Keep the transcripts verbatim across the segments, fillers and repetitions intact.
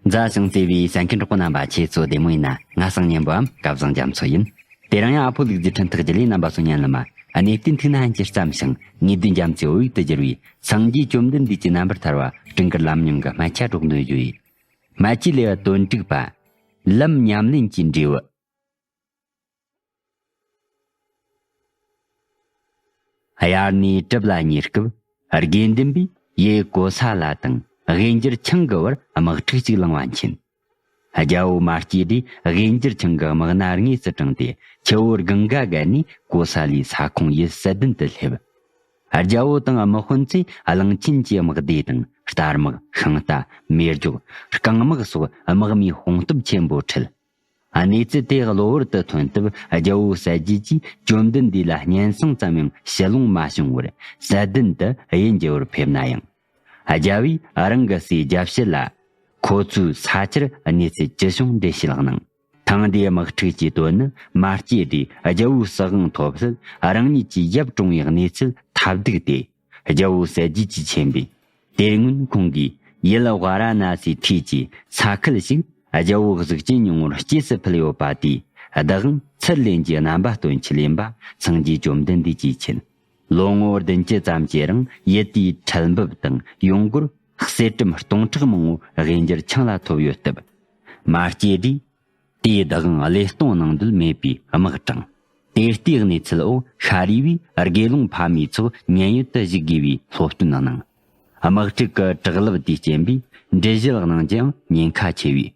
མཛའ་ཞིང་བརྩེ་བའི་གསན་མཁན་གྲོགས་པོ་རྣམ་པ། ཁྱེད་ཚོ་བདེ་མོ་ཡིན་ན། ང་སང་ཉན་པའམ་སྐལ་བཟང་རྒྱ་མཚོ་ཡིན། དེ་རིང་ཡང་ཨ་ཕོ་ལུག་རྫི་འཕྲིན་ཐག་བརྒྱུད་ལས་རྣམ་པ་ཚོ་ཉན་ལ་མ། གནས་བརྟན་ཐུགས་ན་ཧན་གྱི་བརྩམས་ཤིང་ངེས་དོན་རྒྱ་མཚོའི་འོད་ཡིག་ཏུ་གྱུར་བའི་སངས་རྒྱས་བཅོམ་ལྡན་འདས་ཀྱི་རྣམ་པར་ཐར་བ་སྤྲིན་དཀར་ལམ་རྙིང་གི་སྨད་ཆ་སྒྲོག་འདོན་རྒྱུ་ཡིན། སྨད་ཆའི་ལེའུ་དོན་དྲུག་པ། ལམ་ཉམས་ལེན་གྱི་འབྲས་བུ། དབྱར་གནས་གྲུབ་ལ་ཉེ་སྐབས། དགེ་འདུན་པས་ཡུལ་ཀོ་ས་ལ་དང་དབྱིན་ཇིར་ཆང་གི་བར་དམག་འཁྲུག་ཅིག་བསླངས་པ་མཁྱེན། རྒྱལ་པོ་མ་སྐྱེས་དེས་དབྱིན་ཇིར་ཆང་གི་དམག་སྣ་དངོས་སུ་དྲངས་ཏེ། ཆུ་བོ་གངྒཱ་བརྒལ་ནས་ཀོ་ས་ལའི་ས་ཁོངས་ཡུལ་སད་དན་དུ་སླེབས། རྒྱལ་པོ་དང་དམག་དཔོན་ཚོས་གླང་ཆེན་གྱི་དམག་སྡེ་དང་རྟ་དམག། ཤིང་རྟ། མེ་སྒྱོགས། རྐང་དམག་སོགས་དམག་མིའི་དཔུང་སྟོབས་ཆེན་པོ་ཁྲིད། གནས་ཚུལ་དེ་གློ་བུར་དུ་ཐོན་སྟབས། རྒྱལ་པོ་གསལ་རྒྱལ་གྱིས་བཅོམ་ལྡན་འདས་ལ་སྙན་སེང་ཙམ་ཡང་ཞུ་ལོང་མ་བྱུང་བར་སད་ལྡན་དུ་དབྱེན་འབྱེད་པར་ཕེབས་ན་ཡང་། རྒྱལ་པོས་རང་གི་སྲས་རྒྱལ་བྱེད་ལ། ཁོ་ཚོའི་ས་ཆར་གནས་ཚུལ་ཅི་བྱུང་འགྲེལ་བཤད་གནང་། ཐེངས་འདིའི་དམག་འཁྲུག་གི་དོན་ནི། མ་སྐྱེས་དེས་རྒྱལ་པོའི་སྲིད་དབང་ཐོབ་སྲིད་རང་ཉིད་ཀྱིས་ཡབ་བཀྲོངས་པའི་གནས་ཚུལ་ཐབས་སྡུག་སྟེ། རྒྱལ་པོ་གསལ་རྒྱལ་གྱིས་མཁྱེན་པས། དེ་སྔོན་ཁོང་གིས་ཡུལ་ཝཱ་ར་ཎ་སིའི་འཁྲིས་ཀྱི་ས་ཁུལ་ཞིག་རྒྱལ་པོ་གཟུགས་ཅན་སྙིང་པོར་སྐྱེས་སུ་ཕུལ་ཡོད་པ་དེའི་བདག་དབང་ཚུར་ལེན་རྒྱུའི་རྣམ་པ་སྟོན་ཆེད་ལེན་པ་སངས་རྒྱས་བཅོམ་ལྡན་འདས་ཀྱིས་མཁྱེན། ལོ་ངོ་བདུན་ཅུ་ཙམ་གྱི་རིང་ཡུལ་དེའི་ཁྲལ་འབབ་དང་ཡོང་སྒོར་གསེར་ཀྲམ་སྟོང་ཕྲག་མང་པོ་དབྱིན་ཇིར་ཆང་ལ་ཐོབ་ཡོད་སྟབས། མ་སྐྱེས་དེས། དེའི་བདག་དབང་བློས་གཏོང་གནང་འདོད་མེད་པའི་དམག་དྲངས། དེ་ལྟའི་གནས་ཚུལ་འོག་ཤཱ་རིའི་བུས་དགེ་སློང་ཕ་མའི་ཚོགས་མཉན་ཡོད་དུ་བཞུགས་དགོས་པའི་སློབ་སྟོན་གནང་། དམག་འཁྲུག་གི་དྲག་རླབས་དེའི་རྐྱེན་པས་འགྲུལ་བཞུད་གནང་རྒྱུའང་ཉེན་ཁ་ཆེ་བས།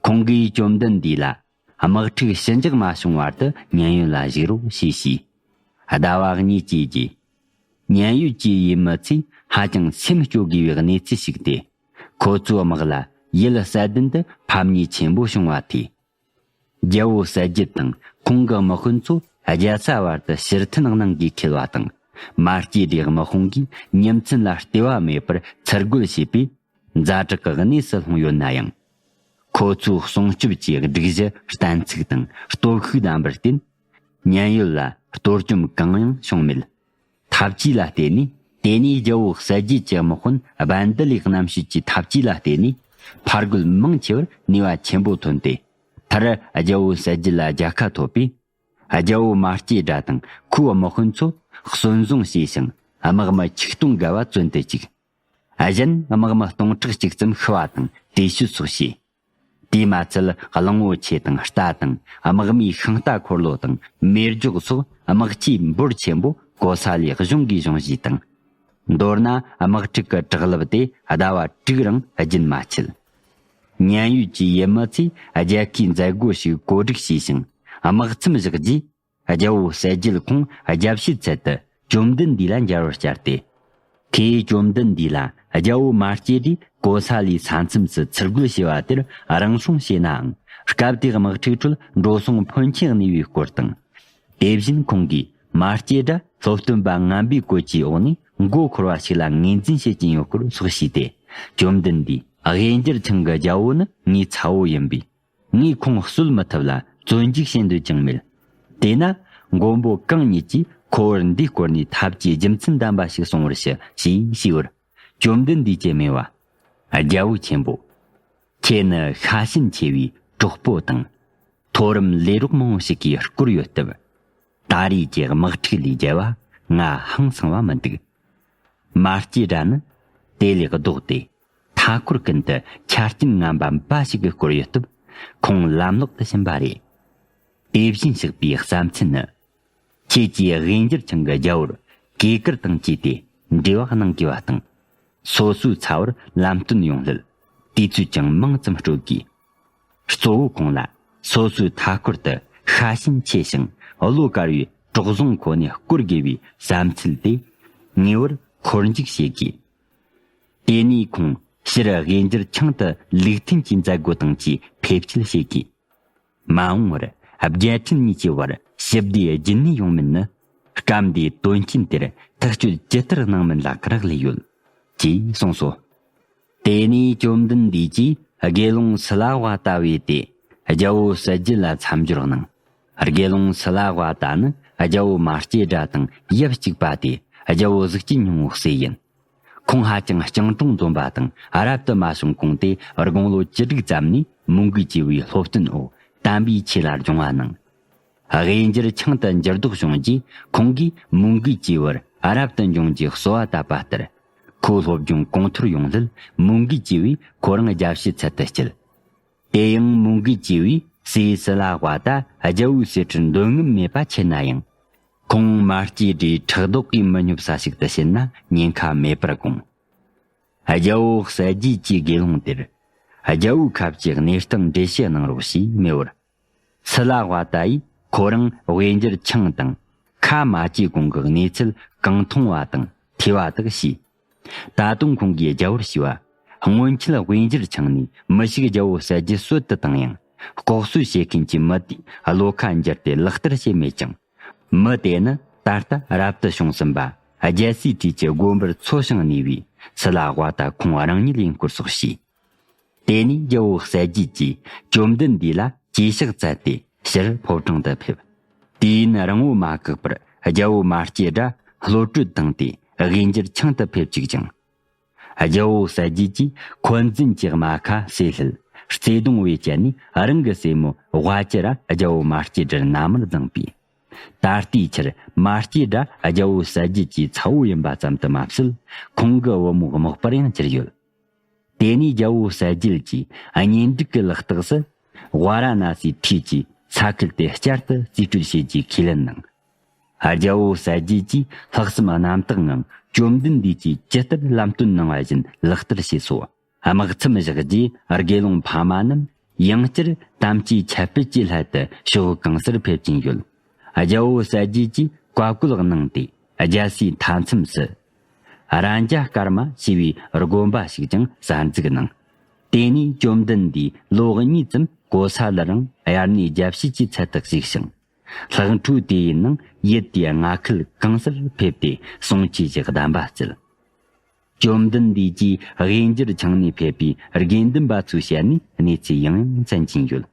ཁོང་གིས་བཅོམ་ལྡན་འདས་ལ་དམག་འཁྲུག་ཞི་འཇགས་མ་བྱུང་བར་དུ་མཉན་ཡོད་ལ་བཞུགས་རོགས་ཞེས་ཞུས། ཟླ་བ་གཉིས་ཀྱི་རྗེས། མཉན་ཡོད་ཀྱི་ཡུལ་མི་ཚོས་ཧ་ཅང་སེམས་སྐྱོ་དགོས་པའི་གནས་ཚུལ་ཞིག་སྟེ། ཁོ་ཚོའི་དམག་ལ་ཡུལ་སད་ལྡན་དུ་ཕམ་ཉེས་ཆེན་པོ་བྱུང་བ་དེས། རྒྱལ་པོ་གསལ་རྒྱལ་དང་ཁོང་གི་དམག་དཔོན་ཚོ་རྒྱལ་ས་བར་དུ་ཕྱིར་འཐེན་གནང་གིས་འཁེལ་བ་དང་། མ་སྐྱེས་དེའི་དམག་དཔུང་གིས་ཉིན་མཚན་ལ་ལྟེ་བ་མེད་པར་ཚུར་རྒོལ་བྱས་པས། ཛ་དྲག་གི་གནས་སུ་ལྷུང་ཡོད་ན་ཡང་། ཁོ་ཚོའི་སྲུང་སྐྱོབ་ཀྱི་སྒྲིག་གཞི་གཏན་ཚིགས་དང་སྟོབས་ཤུགས་ལྡན་པར་བརྟེན། མཉན་ཡོད་ལ་གཏོར་བཅོམ་གང་ཡང་བྱུང་མེད། འཐབ་ཇུས་ལ་བརྟེན་ནས། དེ་ནས་རྒྱལ་པོ་གསལ་རྒྱལ་གྱི་དམག་དཔོན་བན་དི་ལི་རྣམ་ཤེས་ཀྱི་འཐབ་ཇུས་ལ་བརྟེན་ནས། ཕར་རྒོལ་མང་ཆེ་བར་ནུས་པ་ཆེན་པོ་ཐོན་ཏེ། མཐར་རྒྱལ་པོ་གསལ་རྒྱལ་ལ་རྒྱལ་ཁ་ཐོབ་པས། རྒྱལ་པོ་མ་སྐྱེས་དགྲ་དང་ཁོའི་དམག་དཔོན་ཚོ་གསོན་བཟུང་བྱས་ཤིང་། དམག་མི་ཆིག་སྟོང་བརྒལ་བ་བཙོན་དུ་བཅུག། གཞན་དམག་མི་སྟོང་ཕྲག་གཅིག་ཙམ་ཤི་བ་དང་བྲོས་བྱོལ་སོགས་བྱས། དེས་མ་ཚད་གླང་པོ་ཆེ་དང་རྟ་དང་དམག་མིའི་ཤིང་རྟ་འཁོར་ལོ་དང་མེ་སྒྱོགས་སོགས་དམག་ཆས་འབོར་ཆེན་པོ་གོ་ས་ལའི་གཞུང་གིས་གཞུང་བཞེས་དང་། མདོར་ན་དམག་འཁྲུག་གི་དྲག་རླབས་དེ་ཟླ་བ་དྲུག་རིང་རྒྱུན་མ་ཆད། མཉན་ཡོད་ཀྱི་ཡུལ་མི་ཚོས་རྒྱལ་ཁའི་མཛད་སྒོ་ཞིག་གོ་སྒྲིག་བྱས་ཤིང་དམག་མཚམས་བཞག་རྗེས། རྒྱལ་པོ་གསལ་རྒྱལ་ཁོང་རྒྱལ་བྱེད་ཚད་དུ་བཅོམ་ལྡན་འདས་ལ་མཇལ་བར་བཅར་ཏེ། ཁོས་བཅོམ་ལྡན་འདས་ལ་རྒྱལ་པོ་མ་སྐྱེས་དགྲས་གོ་ས་ལའི་ས་མཚམས་སུ་ཚུར་རྒོལ་བྱས་པ་དེར་རང་སྲུང་བྱས་ནའང་། སྐབས་དེའི་དམག་འཁྲུག་ཁྲོད་འགྲོ་སོང་ཕོན་ཆེ་གནས་པའི་སྐོར་དང་། དེ་བཞིན་ཁོང་གིས་མ་སྐྱེས་དགྲ་སློབ་སྟོན་པ་ངན་པའི་བཀོད་ཀྱི་འོག་ནས་མགོ་འཁོར་བ་ཞིག་ལ་ངོས་འཛིན་བྱེད་ཀྱིན་ཡོད་སྐོར་སོགས་ཞུས་ཏེ། བཅོམ་ལྡན་འདས་དབྱིན་ཇིར་ཆང་གི་རྒྱལ་པོ་ནི་ངའི་ཚ་བོ་ཡིན་པས། ངས་ཁོང་གསོད་མི་ཐུབ་ལ་བཙོན་འཇུག་བྱེད་འདོད་ཀྱང་མེད། དེས་ན། མགོན་པོ་གང་ཉིད་ཀྱིས་ཁོ་བོར་འདིའི་སྐོར་ནས་ཐབས་ཀྱི་རྒྱུ་མཚན་ལྡན་པ་ཞིག་གསུང་བར་ཞུ་ཞེས་ཞུས་པར། བཅོམ་ལྡན་འདས་ཀྱིས་སྨྲས་པ། རྒྱལ་པོ་ཆེན་པོ། ཁྱེད་ནི་ཤ་ཞེན་ཆེ་བའི་གྲོགས་པོ་དང་། མཐོ་རིམ་ལས་རོགས་མང་པོ་ཞིག་གིས་བསྐོར་ཡོད་སྟབས། ད་རེས་ཀྱི་དམག་འཁྲུག་ལས་རྒྱལ་བ་ང་ཧང་སངས་པ་མི་འདུག། མ་སྐྱེས་དགྲ་ནི་དེ་ལས་ལྡོག་སྟེ། མཐའ་འཁོར་ཀུན་ཏུ་ཆ་རྐྱེན་ངན་པ་འབའ་ཞིག་གིས་བསྐོར་ཡོད་སྟབས། ཁོང་ལམ་ལོག་ཏུ་ཕྱིན་པ་རེད། དེ་བཞིན་གཤེགས་པའི་བསམ་ཚུལ་ནི། ཁྱེད་ཀྱིས་དབྱིན་ཇིར་ཆང་གི་རྒྱལ་པོར་གུས་བཀུར་དང་བཅས་ཏེ་འབྲེལ་བ་གནང་དགོས་པ་དང་། སོ་སོའི་ཚ་བོར་ལམ་སྟོན་ཡོང་སླད་དུས་ཚོད་ཀྱང་མང་ཙམ་སྤྲོད་དགོས། གཙོ་བོ་ཁོང་ལ་སོ་སོའི་མཐའ་འཁོར་དུ་ཤ་ཞེན་ཆེ་ཞིང་བློ་དཀར་བའི་གྲོགས་བཟང་ཁོ་ནས་བསྐོར་དགོས་པའི་བསམ་ཚུལ་དེ་ངེས་པར་འཁོར་འཇུག་བྱེད་དགོས། དེ་ནས་ཁོང་ཕྱིར་དབྱིན་ཇིར་ཆང་དུ་ལུགས་མཐུན་གྱི་མཛད་སྒོ་དང་བཅས་ཕེབས་ཁྲིད་བྱེད་དགོས། མ་འོངས་པར་རྒྱལ་ཕྲན་གཉིས་ཀྱི་བར་ཞི་བདེ་རྒྱུན་གནས་ཡོང་མིན་ནི། སྐབས་འདིའི་དོན་རྐྱེན་དེར་ཐག་གཅོད་ཇི་ལྟར་གནང་མིན་ལ་རག་ལས་ཡོད། ཅེས་གསུངས་སོ། དེ་ནས་བཅོམ་ལྡན་འདས་ཀྱིས་དགེ་སློང་སུ་ལ་བ་ལྟ་བས་ཏེ། རྒྱལ་པོ་གསལ་རྒྱལ་ལ་མཚམས་སྦྱོར་གནང་། དགེ་སློང་སུ་ལ་བ་ལྟ་ནི་རྒྱལ་པོ་མ་སྐྱེས་དགྲ་དང་ཡབ་གཅིག་པ་སྟེ། རྒྱལ་པོ་གཟུགས་ཅན་སྙིང་པོའི་སྲས་ཡིན། ཁོང་ཧ་ཅང་སྤྱང་གྲུང་འཛོམས་པ་དང་། རབ་ཏུ་མ་བྱུང་གོང་སྟེ་དགུང་ལོ་བཅུ་དྲུག་ཙམ་ནས་མོའུ་འགལ་གྱི་བུའི་སློབ་སྟོན་འོག་དམ་པའི་ཆོས་ལ་སྦྱོང་བ་གནང་། དབྱེན་འགྱུར་ཆང་དུ་འགྱུར་ལྡོག་བྱུང་རྗེས། ཁོང་གིས་མོའུ་འགལ་གྱི་བུར་རབ་ཏུ་འབྱུང་རྒྱུའི་གསོལ་བ་བཏབ་པ་ལྟར། ཁོའི་སློབ་སྦྱོང་གོང་མཐོར་ཡོང་སླད། མོའུ་འགལ་གྱི་བུས་ཁོ་རང་རྒྱལ་བྱེད་ཚུལ་དུ་སྐྱེལ། དེ་ཡང་མོའུ་འགལ་གྱི་བུས་སྲས་སི་ལ་ཝ་ད་རྒྱལ་པོའི་གསེར་ཁྲིར་འདོད་རྔམ་མེད་པ་ཁྱེར་ན་ཡང་། ཁོང་མ་སྐྱེས་དུས་ཕྲག་དོག་གིས་མི་སྙོབ་ས་ཞིག་ཏུ་ཕྱིན་ན་ཉེན་ཁ་མེད་པར་དགོངས། རྒྱལ་པོ་གསལ་རྒྱལ་གྱིས་དགེ་སློང་དེར། རྒྱལ་པོའི་ཁབ་ཀྱི་གནས་སྟངས་འགྲེལ་བཤད་གནང་རོགས་ཞེས་སྨྲས་པར། སི་ལ་ཝ་ད་ཡིས་ཁོ་རང་དབྱེན་འགྱུར་ཆང་དང་ཁ་མ་སྐྱེས་གོང་གི་གནས་ཚུལ་གང་མཐོང་བ་དང་ཐོས་པ་དག་བྱས། ད་དུང་ཁོང་གིས་རྒྱལ་པོར་ཞུས་པ། སྔོན་ཆད་དབྱེན་འགྱུར་ཆང་ནས་མི་ཞིག་རྒྱལ་པོ་གསལ་རྒྱལ་གསོད་དུ་བཏང་ཡང་། ལྐོག་གསོད་བྱེད་མཁན་གྱི་མི་དེས་བློ་ཁ་འགྱུར་ཏེ་ལག་བསྟར་བྱས་མེད་ཀྱང་། མི་དེ་ནི་ད་ལྟ་རབ་ཏུ་བྱུང་ཟིན་པ་རྒྱལ་སྲས་བྲིས་ཀྱི་དགོན་པར་འཚོ་ཞིང་གནས་པའི་སི་ལ་ཝ་ད་ཁོང་རང་ཉིད་ཡིན་སྐོར་སོགས་བཤད། དེ་ནས་རྒྱལ་པོ་གསལ་རྒྱལ་གྱིས་བཅོམ་ལྡན་འདས་ལ་གྱེས་ཕྱག་བཙལ་ཏེ་ཕྱིར་ཕོ་བྲང་དུ་ཕེབས། དུས་ཡུན་རིང་བོ་མ་བཀག་པར་རྒྱལ་པོ་མ་སྐྱེས་དགྲ་བློ་གྲོས་བཏང་སྟེ་དབྱེན་འགྱུར་ཆང་དུ་ཕེབས་བཅུག་ཅིང་། རྒྱལ་པོ་གསལ་རྒྱལ་གྱིས་འཁོན་འཛིན་གྱི་རྨ་ཁ་བསྲེ་སླད་བརྩེ་གདུང་བེད་སྤྱད་ནས་རང་གི་སྲས་མོ་ཝ་ཅི་ར་རྒྱལ་པོ་མ་སྐྱེས་དགྲར་མནའ་མར་བརྫངས་པས། ད་ལྟའི་ཆར་མ་སྐྱེས་དགྲ་རྒྱལ་པོ་གསལ་རྒྱལ་གྱི་ཚ་བོ་ཡིན་པ་ཙམ་དུ་མ་ཟད། ཁོང་གི་བུ་མོ་དམག་དཔོན་ཡང་གྱུར་ཡོད། དེ་ནས་རྒྱལ་པོ་གསལ་རྒྱལ་གྱིས་གཉེན་སྒྲིག་གི་ལག་རྟགས་སུ། ཝཱ་ར་ཎ་སིའི་འཁྲིས་ཀྱི་ས་ཁུལ་དེ་བསྐྱར་དུ་རྩིས་སྤྲོད་བྱེད་རྒྱུའི་ཁས་ལེན་གནང་། རྒྱལ་པོ་གསལ་རྒྱལ་གྱིས་ལྷག་བསམ་རྣམ་དག་ངང་བཅོམ་ལྡན་འདས་ཀྱིས་ཇི་ལྟར་ལམ་སྟོན་གནང་བ་བཞིན་ལག་བསྟར་བྱས་སོ། དམག་མཚམས་བཞག་རྗེས་དགེ་སློང་ཕ་མ་རྣམས་ཡང་བསྐྱར་དམ་ཅན་ཆད་སྤེལ་གྱི་སླད་དུ་ཕྱོགས་གང་སར་ཕེབས་ཀྱིན་ཡོད། རྒྱལ་པོ་གསལ་རྒྱལ་གྱིས་བཀའ་བཀོད་གནང་སྟེ་རྒྱལ་སའི་མཐའ་མཚམས་སུ། རཱ་ཇ་ཀརྨ་ཞེས་པའི་དགོན་པ་ཞིག་ཀྱང་གསར་འཛུགས་གནང་། དེ་ནས་བཅོམ་ལྡན་འདས་ལོ་གཉིས་ཙམ་གོ་ས་ལར་ཡང་དབྱར་གནས་རྒྱལ་བྱེད་ཀྱི་ཚུལ་དུ་བཞུགས་ཤིང་། ལྷག་འཕྲོས་དེ་ཡི་ནང་ཡུལ་དེའི་མངའ་ཁུལ་གང་སར་ཕེབས་ཏེ་གསུང་ཆོས་ཀྱི་གདམས་པ་སྩལ། བཅོམ་ལྡན་འདས་ཀྱིས་དབྱེན་འགྱུར་ཆང་ནས་ཕེབས་པའི་དགེ་འདུན་པ་ཚོའི་ཞལ་ནས་གནས་ཚུལ་ཡང་ཡང་གསན་གྱིན་ཡོད།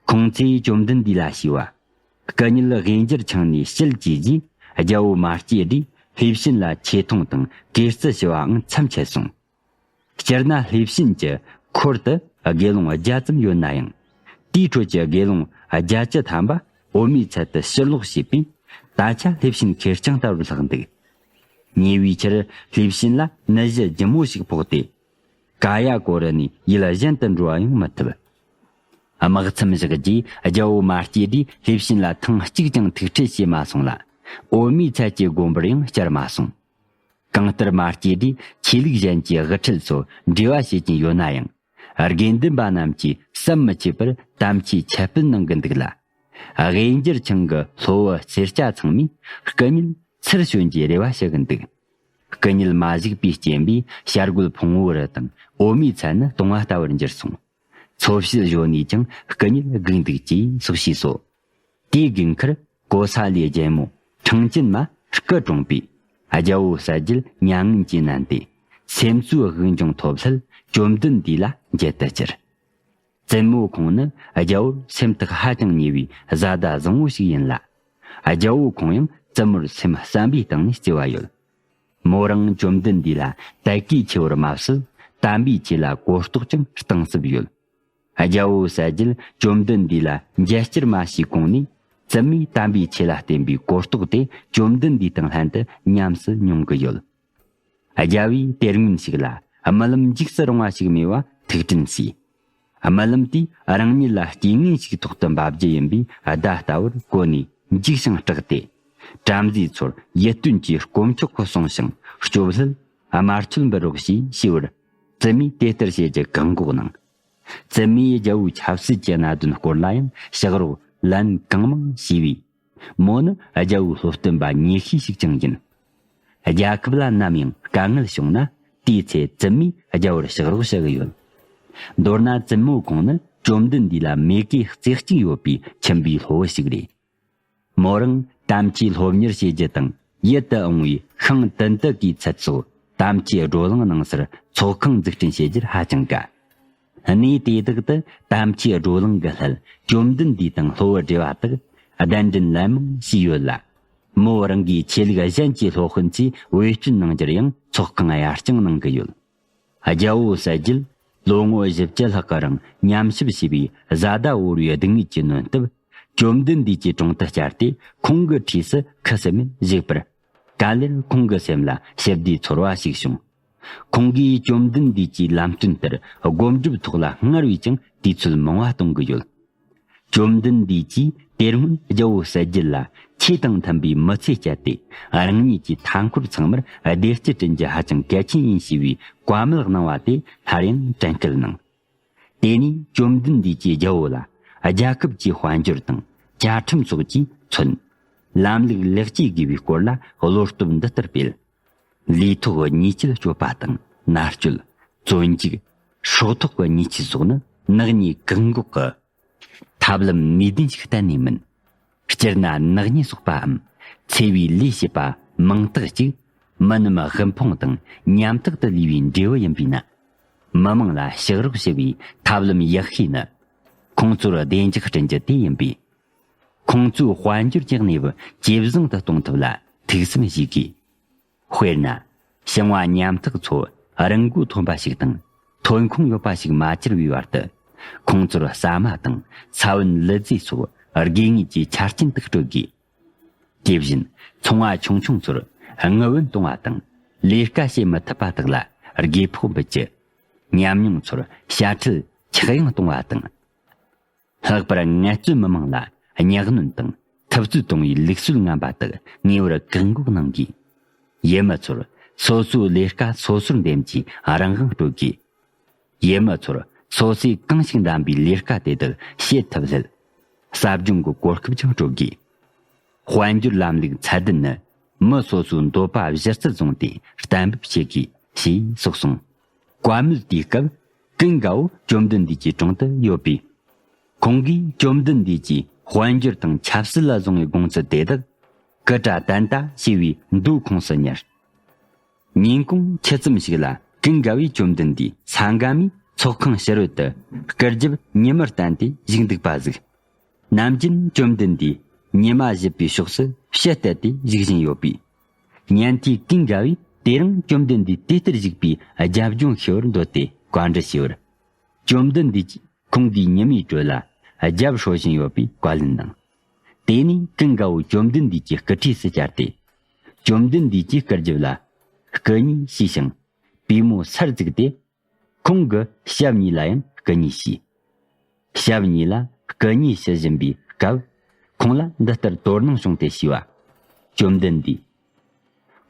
ཁོང་ཚོས་བཅོམ་ལྡན་འདས་ལ་ཞུས་པ། སྐུ་ཉིད་དབྱེན་འགྱུར་ཆང་ནས་ཕྱིར་སྐྱེས་རྗེས་རྒྱལ་པོ་མ་སྐྱེས་དགྲས་ལྷས་བྱིན་ལ་ཆེ་མཐོང་དང་གུས་བརྩི་ཞུ་བའང་མཚམས་ཆད་སོང་། སྤྱིར་ན་ལྷས་བྱིན་གྱི་འཁོར་དུ་དགེ་སློང་བརྒྱ་ཙམ་ཡོད་ན་ཡང་། དེའི་ཁྲོད་ཀྱི་དགེ་སློང་བརྒྱད་ཅུ་ཐམ་པ་འོད་མའི་ཚལ་དུ་ཕྱིར་ལོག་བྱས་པས། ད་ཆ་ལྷས་བྱིན་ཁེར་རྐྱང་ལྟ་བུར་ལྷག་འདུག་ཉེ་བའི་ཆར་ལྷས་བྱིན་ལ་ནད་གཞི་ལྗིད་མོ་ཞིག་ཕོག་སྟེ། ཀ་ཡ་ཀོ་རི་ནས་ཡུལ་གཞན་དུ་འགྲོ་བ་ཡང་མི་ཐུབ། དམག་མཚམས་བཞག་རྗེས་རྒྱལ་པོ་མ་སྐྱེས་དགྲས་ལྷས་བྱིན་ལ་ཐེངས་གཅིག་ཀྱང་ཐུག་འཕྲད་བྱས་མ་སོང་ལ། འོད་མའི་ཚལ་གྱི་དགོན་པར་ཡང་བཅར་མ་སོང་། གང་ལྟར་མ་སྐྱེས་དགྲས་ཆོས་ལུགས་གཞན་གྱི་དབུ་ཁྲིད་ཚོར་འབྲེལ་བ་བྱེད་ཀྱིན་ཡོད་ན་ཡང་། དགེ་འདུན་པ་རྣམས་ཀྱིས་བསམ་མི་ཁྱབ་པར་དམ་ཆོས་ཁྱབ་སྤེལ་གནང་གི་འདུག་ལ། དབྱེན་འགྱུར་ཆང་གི་ལྷོ་བུ་སེར་སྐྱ་ཚང་མས་སྐུ་ཉིད་ཚུར་བྱོན་རྒྱུའི་རེ་བ་ཞུ་གི་འདུག་སྐུ་ཉིད་མ་བཞུགས་པའི་རྐྱེན་པས་བྱ་རྒོད་ཕུང་པོ་རི་དང་འོད་མའི་ཚལ་ནི་སྟོང་བ་ལྟ་བུར་འགྱུར་སོང་། འཚོ་བྱེད་གཞོན་ནུས་ཀྱང་སྐུ་ཉིད་སྒུག་འདུག་ཅེས་སོགས་ཞུས་སོ། དེའི་དགུན་ཁར་གོ་ས་ལའི་རྒྱལ་མོ་ཁྲང་ཅིན་མ་སྐུ་གྲོངས་པས། རྒྱལ་པོ་གསལ་རྒྱལ་མྱ་ངན་གྱིས་མནན་ཏེ། སེམས་གསོའི་དབུགས་འབྱུང་ཐོབ་སླད་བཅོམ་ལྡན་འདས་ལ་མཇལ་དུ་གྱུར། བཙུན་མོ་ཁོང་ནི་རྒྱལ་པོར་སེམས་ཐག་ཧ་ཅང་ཉེ་བའི་བཟའ་ཟླ་བཟང་བོ་ཞིག་ཡིན་ལ། རྒྱལ་པོ་ཁོང་ཡང་བཙུན་མོར་སེམས་བསམ་པའི་སྟེང་ནས་བརྩེ་བ་ཡོད། མོ་རང་བཅོམ་ལྡན་འདས་ལ་དད་གུས་ཆེ་བར་མ་ཟད། དམ་པའི་ཆོས་ལ་གོ་རྟོགས་ཀྱང་གཏིང་ཟབ་ཡོད། རྒྱལ་པོ་གསལ་རྒྱལ་བཅོམ་ལྡན་འདས་ལ་མཇལ་བཅར་མ་བྱས་གོང་ནས། བཙུན་མོས་དམ་པའི་ཆོས་ལ་བརྟེན་པའི་གོ་རྟོགས་དེ་བཅོམ་ལྡན་འདས་དང་ལྷན་དུ་ཉམས་སུ་མྱོང་གི་ཡོད། རྒྱལ་པོས་དེ་སྔོན་ཞིག་ལ་རྨི་ལམ་འཇིགས་སུ་རུང་བ་ཞིག་རྨིས་པ་ཐུགས་དྲན་བྱས། རྨི་ལམ་དེས་རང་ཉིད་ལ་རྐྱེན་ངན་ཞིག་ཐོག་ཏུ་འབབ་རྒྱུ་ཡིན་པའི་བརྡ་ལྟ་བུར་གོ་ནས་འཇིགས་ཤིང་སྐྲག་སྟེ། བྲམ་ཟེ་ཚོར་ཡིད་རྟོན་གྱིས་དཀོན་མཆོག་གི་གསུང་ཞིང་སྐྱོབ་སླད་དམར་མཆོད་འབུལ་རོགས་ཞེས་ཞུས་པར། བཙུན་མོས་དེ་ལྟར་བྱེད་རྒྱུ་བཀག་འགོག་གནང་། བཙུན་མོས་རྒྱལ་པོའི་ཆབ་སྲིད་ཀྱི་གནད་དོན་སྐོར་ལ་ཡང་ཕྱག་རོགས་ལན་གང་མང་ཞུས་པས། མོ་ནི་རྒྱལ་པོའི་སློབ་སྟོན་པ་ཉེ་ཤོས་ཤིག་ཀྱང་ཡིན། རྒྱལ་ཁབ་ལ་ནམ་ཡང་དཀའ་ངལ་བྱུང་ན་དེའི་ཚེ་བཙུན་མོས་རྒྱལ་པོར་ཕྱག་རོགས་བྱ་གི་ཡོད། མདོར་ན་བཙུན་མོ་ཁོང་ནི་བཅོམ་ལྡན་འདས་ལ་མོས་གུས་རྩེ་གཅིག་ཡོད་པའི་ཁྱིམ་པའི་ཕོ་བོ་ཞིག་རེད། མོ་རང་དམ་ཆོས་སློབ་གཉེར་བྱེད་རྒྱུ་དང་ཡུལ་དུ་འོང་བའི་ཤིང་ཏིན་ཏི་ཀའི་ཚལ་སོགས་དམ་ཆོས་བགྲོ་གླེང་གནང་སར་ཚོགས་ཁང་འཛུགས་སྐྲུན་བྱེད་རྒྱུར་ཧ་ཅང་དགའ། གནས་དེ་དག་ཏུ་དམ་ཆོས་བགྲོ་གླེང་གི་སླད་བཅོམ་ལྡན་འདས་དང་སློབ་བུ་བགྲེས་པ་དག་གདན་འདྲེན་ལན་མང་བྱས་ཡོད་ལ། མོ་རང་གིས་ཆོས་ལུགས་གཞན་གྱི་སློབ་དཔོན་ཚོས་བེད་སྤྱོད་གནང་རྒྱུར་ཡང་ཚོགས་ཁང་གཡར་རྐྱང་གནང་གི་ཡོད། རྒྱལ་པོ་གསལ་རྒྱལ་ལོ་ངོ་བཞི་བཅུ་ལྷག་གི་རིང་ཉམས་ཞིབ་བྱས་པའི་བཟའ་ཟླ་བོར་བའི་སྡུག་བསྔལ་གྱི་གནོན་སྟབས། བཅོམ་ལྡན་འདས་ཀྱི་དྲུང་དུ་བཅར་ཏེ་ཁོང་གི་འཁྲིས་སུ་ཁུ་སིམ་མེར་བཞུགས་པར། ག་ལེར་ཁོང་གི་སེམས་ལ་ཞི་བདེའི་ཚོར་བ་ཞིག་བྱུང་། ཁོང་གིས་བཅོམ་ལྡན་འདས་ཀྱི་ལམ་སྟོན་ལྟར་སྒོམ་སྒྲུབ་ཐོག་ལ་སྔར་བས་ཀྱང་དུས་ཚོད་མང་བ་གཏོང་གི་ཡོད། བཅོམ་ལྡན་འདས་ཀྱིས་དེ་སྔོན་རྒྱལ་པོ་གསལ་རྒྱལ་ལ་ཆོས་དང་མཐུན་པའི་མི་ཚེ་སྤྱད་དེ། རང་ཉིད་ཀྱི་མཐའ་འཁོར་ཚང་མར་བདེ་སྐྱིད་བསྐྲུན་རྒྱུ་ཧ་ཅང་གལ་ཆེན་ཡིན་ཞེས་པའི་བཀའ་མོལ་གནང་བ་དེ་སླར་ཡང་དྲན་སྐུལ་གནང་། དེ་ནས་བཅོམ་ལྡན་འདས་ཀྱིས་རྒྱལ་པོ་ལ་རྒྱལ་ཁབ་ཀྱི་དཔལ་འབྱོར་དང་བཅའ་ཁྲིམས་སོགས་ཀྱིས་མཚོན། ལམ་ལུགས་ལེགས་བཅོས་དགོས་པའི་སྐོར་ལ་བློ་སྟོབས་འདི་ལྟར་སྤེལ། ལུས་ཐོག་ཉེས་སྤྱོད་སྤྱོད་པ་དང་མནར་གཅོད། བཙོན་འཇུག། སྲོག་ཐོག་གི་ཉེས་ཆད་སོགས་ནི་ནག་ཉེས་བཀག་འགོག་གི་ཐབས་ལམ་ནུས་ལྡན་ཞིག་གཏན་ནས་མིན། སྤྱིར་ན་ནག་ཉེས་སོགས་པའམ་འཚེ་བའི་ལས་བྱེད་པ་མིང་རྟགས་གཅིག་མི་རྣམས་དབུལ་ཕོངས་དང་ཉམ་ཐག་ཏུ་ལུས་པའི་འབྲས་བུ་ཡིན་པས་ན། མི་དམངས་ལ་ཕྱག་རོགས་ཞུ་བའི་ཐབས་ལམ་ཡག་ཤོས་ནི། ཁོང་ཚོར་བདེ་འཇགས་བསྐྲུན་རྒྱུ་དེ་ཡིན་པས། ཁོང་ཚོའི་དཔལ་འབྱོར་གྱི་གནས་བབ་ཇེ་བཟང་དུ་གཏོང་ཐབས་ལ་ཐུགས་བསམ་བཞེས་དགོས། དཔེར་ན། ཞིང་བ་ཉམ་ཐག་ཚོ་རང་མགོ་ཐོན་པ་ཞིག་དང་ཐོན་ཁུངས་ཡོད་པ་ཞིག་མ་གྱུར་བའི་བར་དུ། ཁོང་ཚོར་ཟ་མ་དང་ས་བོན་ལུད་རྫས་སོགས་དགོས་ངེས་ཀྱི་ཆ་རྐྱེན་དག་སྤྲོད་དགོས། དེ་བཞིན་ཚོང་བ་ཆུང་ཆུང་ཚོར་དངུལ་བུན་གཏོང་བ་དང་ལས་ཀ་བྱེད་མི་ཐུབ་པ་དག་ལ་དགོས་ཕོགས་འབུལ་རྒྱུ། ཉམས་མྱོང་ཚོར་དཔྱ་ཁྲལ་ཆག་ཡང་གཏོང་བ་དང་། ལྷག་པར་ངལ་རྩོལ་མི་དམངས་ལ་གཉའ་གནོན་དང་འཐབ་རྩོད་གཏོང་བའི་ལུགས་སྲོལ་ངན་པ་དག་ངེས་པར་བཀག་འགོག་གནང་དགོས། ཡུལ་མི་ཚོར་སོ་སོའི་ལས་ཀ་སོ་སོར་འདེམས་ཀྱིས་རང་དབང་སྤྲོད་དགོས། ཡུལ་མི་ཚོར་སོ་སོས་གང་ཞིག་འདམ་པའི་ལས་ཀ་དེ་དག་བྱེད་ཐབས་སླད། ཟབ་སྦྱོང་གི་གོ་སྐབས་ཀྱང་སྤྲོད་དགོས། དཔལ་འབྱོར་ལམ་ལུགས་ཚད་ལྡན་ནི་མི་སོ་སོའི་འདོད་པ་གཞི་རྩར་བཟུང་སྟེ་གཏན་འབེབས་བྱེད་དགོས་ཞེས་གསུངས་སོང་། བཀའ་མོལ་དེའི་སྐབས་ཀུན་དགའ་བོ་བཅོམ་ལྡན་འདས་ཀྱི་དྲུང་དུ་ཡོད་པས། ཁོང་གིས་བཅོམ་ལྡན་འདས་ཀྱིས་དཔལ་འབྱོར་དང་ཆབ་སྲིད་ལ་བཟུང་བའི་དགོངས་ཚུལ་དེ་དག་ཀུ་ཏྲ་ཏན་ཏ་ཞེས་པའི་མདོའི་ཁོངས་སུ་ཉར། ཉིན་གུང་ཆུ་ཙམ་ཞིག་ལ་ཀུན་དགའ་བོས་བཅོམ་ལྡན་འདས་ས་འགའ་མིའི་ཚོགས་ཁང་ཕྱི་རོལ་དུ་སྐུ་རྒྱབ་ཉི་མར་བསྟན་ཏེ་བཞུགས་འདུག་པ་གཟིགས། ནམ་རྒྱུན་བཅོམ་ལྡན་འདས་ཉི་མ་བཞུད་པའི་ཕྱོགས་སུ་ཕྱི་བལྟས་ཏེ་བཞུགས་བཞིན་ཡོད་པས། ཉན་ཐོས་ཀུན་དགའ་བོས་དེ་རིང་བཅོམ་ལྡན་འདས་དེ་ལྟར་བཞུགས་པའི་རྒྱབ་ལྗོངས་ཤེས་པར་འདོད་དེ་བཀའ་འདྲི་ཞུས་པར། བཅོམ་ལྡན་འདས་ཀྱིས་ཁོང་གི་ཉི་མའི་དྲོད་ལ་རྒྱབ་ཧྲོ་བཞིན་ཡོད་པའི་བཀའ་ལན་གནང་། དེ་ནས་ཀུན་དགའ་བོ་བཅོམ་ལྡན་འདས་ཀྱི་སྐུ་འཁྲིས་སུ་བཅར་ཏེ། བཅོམ་ལྡན་འདས་ཀྱིས་སྐུ་རྒྱབ་ལ་སྐུ་ཉིད་ཞུས་ཤིང་པུས་མོ་སར་བཙུགས་ཏེ། ཁོང་གི་ཞབས་གཉིས་ལ་ཡང་སྐུ་ཉིད་ཞུས། ཞབས་གཉིས་ལ་སྐུ་ཉིད་ཞུ་བཞིན་པའི་སྐབས། ཁོང་ལ་འདི་ལྟར་དོ་སྣང་བྱུང་སྟེ་ཞུས་པ། བཅོམ་ལྡན་འདས།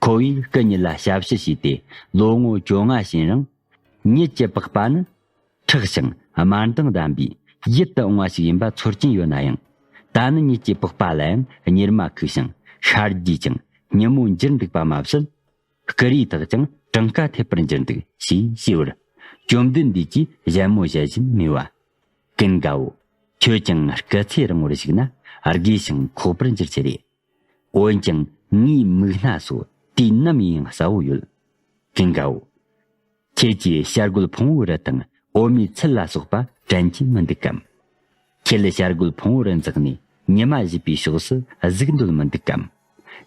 ཁོ་བོས་སྐུ་ཉིད་ལ་ཞབས་ཞུ་བྱས་ཏེ་ལོ་ངོ་བཅོ་ལྔ་ཕྱིན་རུང་། ཉིད་ཀྱི་པགས་པ་ནི་མཁྲེགས་ཤིང་དམར་མདངས་ལྡན་པས་ཡིད་དུ་འོང་བ་ཞིག་ཡིན་པ་ཚོར་གྱིན་ཡོད་ན་ཡང་། ད་ནི་ཉིད་ཀྱི་པགས་པ་ལ་ཡང་གཉེར་མ་ཁུག་ཅིང་ཤར་རྒྱས་ཀྱང་ཉིན་མོ་འགྱུར་འདུག་པ་མ་ཟད། སྐུ་རིས་དག་ཀྱང་གྲངས་ཀ་ཐེབས་པར་འགྱུར་འདུག་ཞེས་ཞུས་པར། བཅོམ་ལྡན་འདས་ཀྱིས་ཞལ་མོ་བཞད་བཞིན་སྨྲས་པ། ཀུན་དགའ་བོ། ཁྱོད་ཀྱང་སྐུ་ཚེ་རིང་བོར་བཞུགས་ན་རྒས་ཤིང་འཁོགས་པར་འགྱུར་རྒྱུ་རེད། འོན་ཀྱང་ངའི་མིག་སྣ་སོགས་དུས་ནམ་ཡིན་ཡང་གསལ་བོ་ཡོད། ཀུན་དགའ་བོ། ཁྱེད་ཀྱིས་བྱ་རྒོད་ཕུང་པོའི་རི་དང་འོ་མའི་ཚལ་ལ་སོགས་པ་དྲན་གྱིན་མི་འདུག་གམ། ཁྱེད་བྱ་རྒོད་ཕུང་པོའི་རི་འཛེགས་ནས་ཉི་མ་བཞུད་པའི་ཕྱོགས་སུ་གཟིགས་འདོད་མི་འདུག་གམ།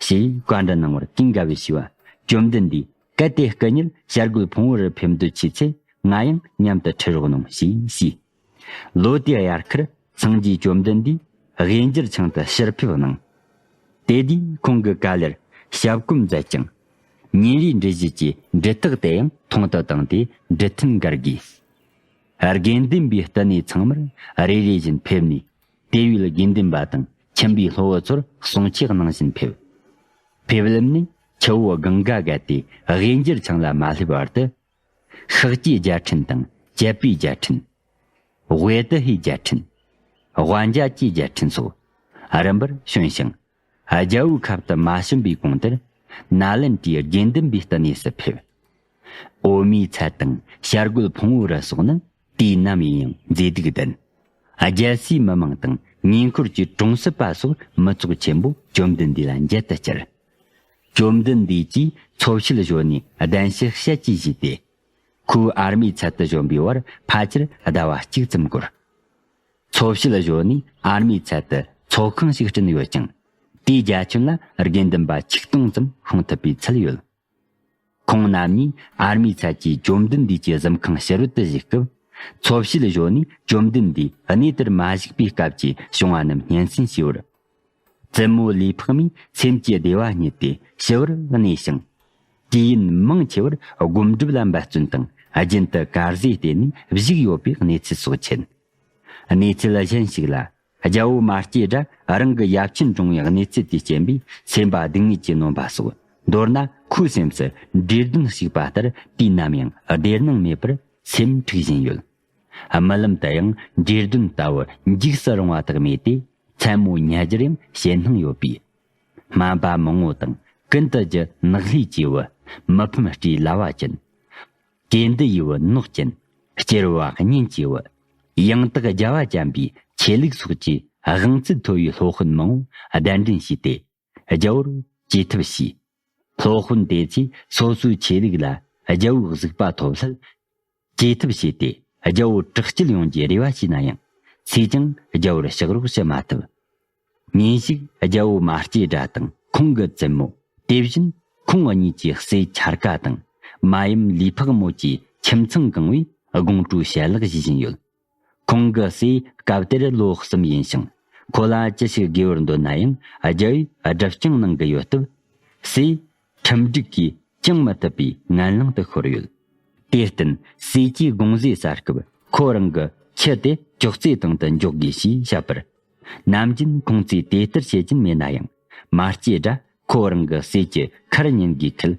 ཞེས་བཀའ་འདྲི་གནང་བར་ཀུན་དགའ་བོས་ཞུས་པ། བཅོམ་ལྡན་འདས་གལ་ཏེ་སྐུ་ཉིད་བྱ་རྒོད་ཕུང་པོའི་རིར་ཕེབས་འདོད་ཆེ་ཚེ་ང་ཡང་མཉམ་དུ་ཁྲིད་རོགས་གནང་ཞེས་ཞུས། ལོ་དེའི་དབྱར་ཁར་སངས་རྒྱས་བཅོམ་ལྡན་འདས་དབྱིན་ཇིར་ཆང་དུ་ཕྱིར་ཕེབས་གནང་། དེ་དུས་ཁོང་གིས་ག་ལེར་ཞབས་གོམ་མཛད་ཅིང་། ཉིན་རེའི་འགྲུལ་བཞུད་ཀྱི་འགྲུལ་ཐག་དེ་ཡང་ཐུང་དུ་བཏང་སྟེ་འགྲུལ་ཐུན་བརྒལ་དགོས། དགེ་འདུན་པའི་བསྟི་གནས་ཚང་མར་རེ་རེ་བཞིན་ཕེབས་ནས། དེ་བས་དགེ་འདུན་པ་དང་ཁྱིམ་པའི་སློབ་བུ་ཚོར་གསུང་ཆོས་གནང་བཞིན་ཕེབས། ཕེབས་ལམ་ནས་ཆུ་བོ་གངྒཱ་བརྒལ་ཏེ་དབྱིན་ཇིར་ཆང་ལ་མ་སླེབས་བར་དུ། ཤཱཀྱའི་རྒྱལ་ཕྲན་དང་བཅད་པའི་རྒྱལ་ཕྲན། ཝེ་ཏི་ཧའི་རྒྱལ་ཕྲན། ཝན་ཇ་ཀྱི་རྒྱལ་ཕྲན་སོགས་རིམ་པར་བྱོན་ཞིང་། རྒྱལ་པོའི་ཁབ་ཏུ་མ་ཕྱིན་པའི་གོང་དུ་ནཱ་ལེནྡྲའི་དགེ་འདུན་པའི་བསྟི་གནས་སུ་ཕེབས། འོ་མའི་ཚལ་དང་བྱ་རྒོད་ཕུང་པོའི་རི་སོགས་ནི་དུས་ནམ་ཡིན་ཡང་མཛེས་སྡུག་ལྡན། རྒྱལ་སའི་མི་དམངས་དང་ཉེ་འཁོར་གྱི་གྲོང་གསེབ་པ་སོགས་མི་ཚོགས་ཆེན་པོ་བཅོམ་ལྡན་འདས་ལ་མཇལ་དུ་བཅར། བཅོམ་ལྡན་འདས་ཀྱིས་འཚོ་བྱེད་གཞོན་ནུའི་གདན་ཞུ་ཞལ་གྱིས་བཞེས་ཏེ། ཁོས་ཨར་མའི་ཚལ་དུ་བྱོན་པའི་བར་ཕལ་ཆེར་ཟླ་བ་གཅིག་ཙམ་འགོར། འཚོ་བྱེད་གཞོན་ནུས་ཨར་མའི་ཚལ་དུ་ཚོགས་ཁང་ཞིག་བསྐྲུན་ཡོད་ཅིང་། དེའི་རྒྱ་ཁྱོན་ལ་དགེ་འདུན་པ་ཆིག་སྟོང་ཙམ་ཤོང་ཐུབ་པའི་ཚུལ་ཡོད། ཁོང་རྣམ་གཉིས་ཨར་མིའི་ཚལ་གྱི་བཅོམ་ལྡན་འདས་ཀྱི་གཟིམ་ཁང་ཕྱི་རོལ་དུ་བཞུགས་སྐབས། འཚོ་བྱེད་གཞོན་ནུས་བཅོམ་ལྡན་འདས་གནས་དེར་མ་བཞུགས་པའི་སྐབས་ཀྱི་བྱུང་བ་རྣམས་སྙན་གསན་ཞུས་པར། བཙུན་མོ་ལུས་འཕགས་མའི་སེམས་ཀྱི་བདེ་བ་བརྙེས་ཏེ་ཞི་བར་གནས་ཤིང་། དུས་ཡུན་མང་ཆེ་བར་སྒོམ་སྒྲུབ་ལ་འབད་བརྩོན་དང་། རྒྱུན་དུ་དཀར་ཟས་བསྟེན་ནས་བཞུགས་ཡོད་པའི་གནས་ཚུལ་སོགས་མཁྱེན། གནས་ཚུལ་གཞན་ཞིག་ལ། རྒྱལ་པོ་མ་སྐྱེས་དགྲ་རང་གི་ཡབ་ཆེན་འགྲོངས་པའི་གནས་ཚུལ་དེའི་རྐྱེན་པས་སེམས་པ་སྡུག་བསྔལ་གྱིས་ནོན་པ་སོགས། མདོར་ན་ཁོའི་སེམས་སུ་འདྲེ་གདོན་ཞུགས་པ་ལྟར་དུས་ནམ་ཡང་བདེ་སྣང་མེད་པར་སེམས་འཁྲུག་བཞིན་ཡོད། རྨི་ལམ་དུ་ཡང་འདྲེ་གདོན་ལྟ་བུ་འཇིགས་སུ་རུང་བ་དག་རྨིས་ཏེ། མཚན་མོ་ཉལ་རྒྱུར་ཡང་ཞེད་སྣང་ཡོད་པས། སྨན་པ་མང་བོ་དང་ཀུན་ཏུ་རྒྱུ་ནག་ལྷས་བཅས་པའི་མི་ཕམ་སྤྲེའུ་ལ་བ་ཅན། གྱེ་འདི་ཡི་བུ་ནོག་ཅན། སྐྱེར་བ་གཉན་གྱི་བུ། ཡང་དག་རྒྱལ་བ་བྱམས་པའི་ཆོས་ལུགས་སོགས་ཀྱི་དབང་ཚད་མཐོ་བའི་སློབ་དཔོན་མང་བོ་གདན་འདྲེན་བྱས་ཏེ། རྒྱལ་པོར་བཅོས་ཐབས་བྱས། སློབ་དཔོན་དེ་ཚོས་སོ་སོའི་ཆོས་ལུགས་ལ་རྒྱལ་པོའི་གཟིགས་པ་ཐོབ་སླད། བཅོས་ཐབས་བྱས་ཏེ་རྒྱལ་པོ་དྲག་སྐྱེད་ཡོང་རྒྱུའི་རེ་བ་བྱས་ན་ཡང་། སུས་ཀྱང་རྒྱལ་པོར་ཕྱག་རོགས་བྱེད་མ་ཐུབ། ཉིན་ཞིག་རྒྱལ་པོ་མ་སྐྱེས་དགྲ་དང་ཁོང་གི་བཙུན་མོ། དེ་བཞིན་ཁོང་གཉིས་ཀྱི་སྲས་འཆར་ཀ་དང་། མ་ཡུམ་ལུས་འཕགས་མོ་བཅས་ཁྱིམ་ཚང་གང་བོས་དགོང་དྲོའི་ཞལ་ལག་བཞེས་བཞིན་ཡོད། ཁོང་གི་སྲས་སྐབས་དེར་ལོ་གསུམ་ཡིན་ཞིང་། ཁོ་ལ་ཅི་ཞིག་དགོས་པར་འདོད་ན་ཡང་རྒྱལ་པོས་སྒྲུབ་སྦྱོང་གནང་གི་ཡོད་སྟབས། སྲས་ཁྲིམས་སྒྲིག་གིས་བཅིང་མི་ཐུབ་པའི་ངན་ལང་དུ་ཤོར་ཡོད། དེར་བརྟེན་སྲས་ཀྱིས་དགོངས་རྫས་གསར་སྐབས་ཁོ་རང་གི་ཁྱི་དེ་ཅོག་ཙེའི་སྟེང་དུ་འཇོག་དགོས་ཞེས་བཤད་པར། ནམ་རྒྱུན་ཁོང་ཚོས་དེ་ལྟར་བྱེད་ཀྱིན་མེད་ན་ཡང་། མ་སྐྱེས་དགྲ་ཁོ་རང་གི་སྲས་ཀྱི་ཁར་ཉན་དགོས་ཁུལ།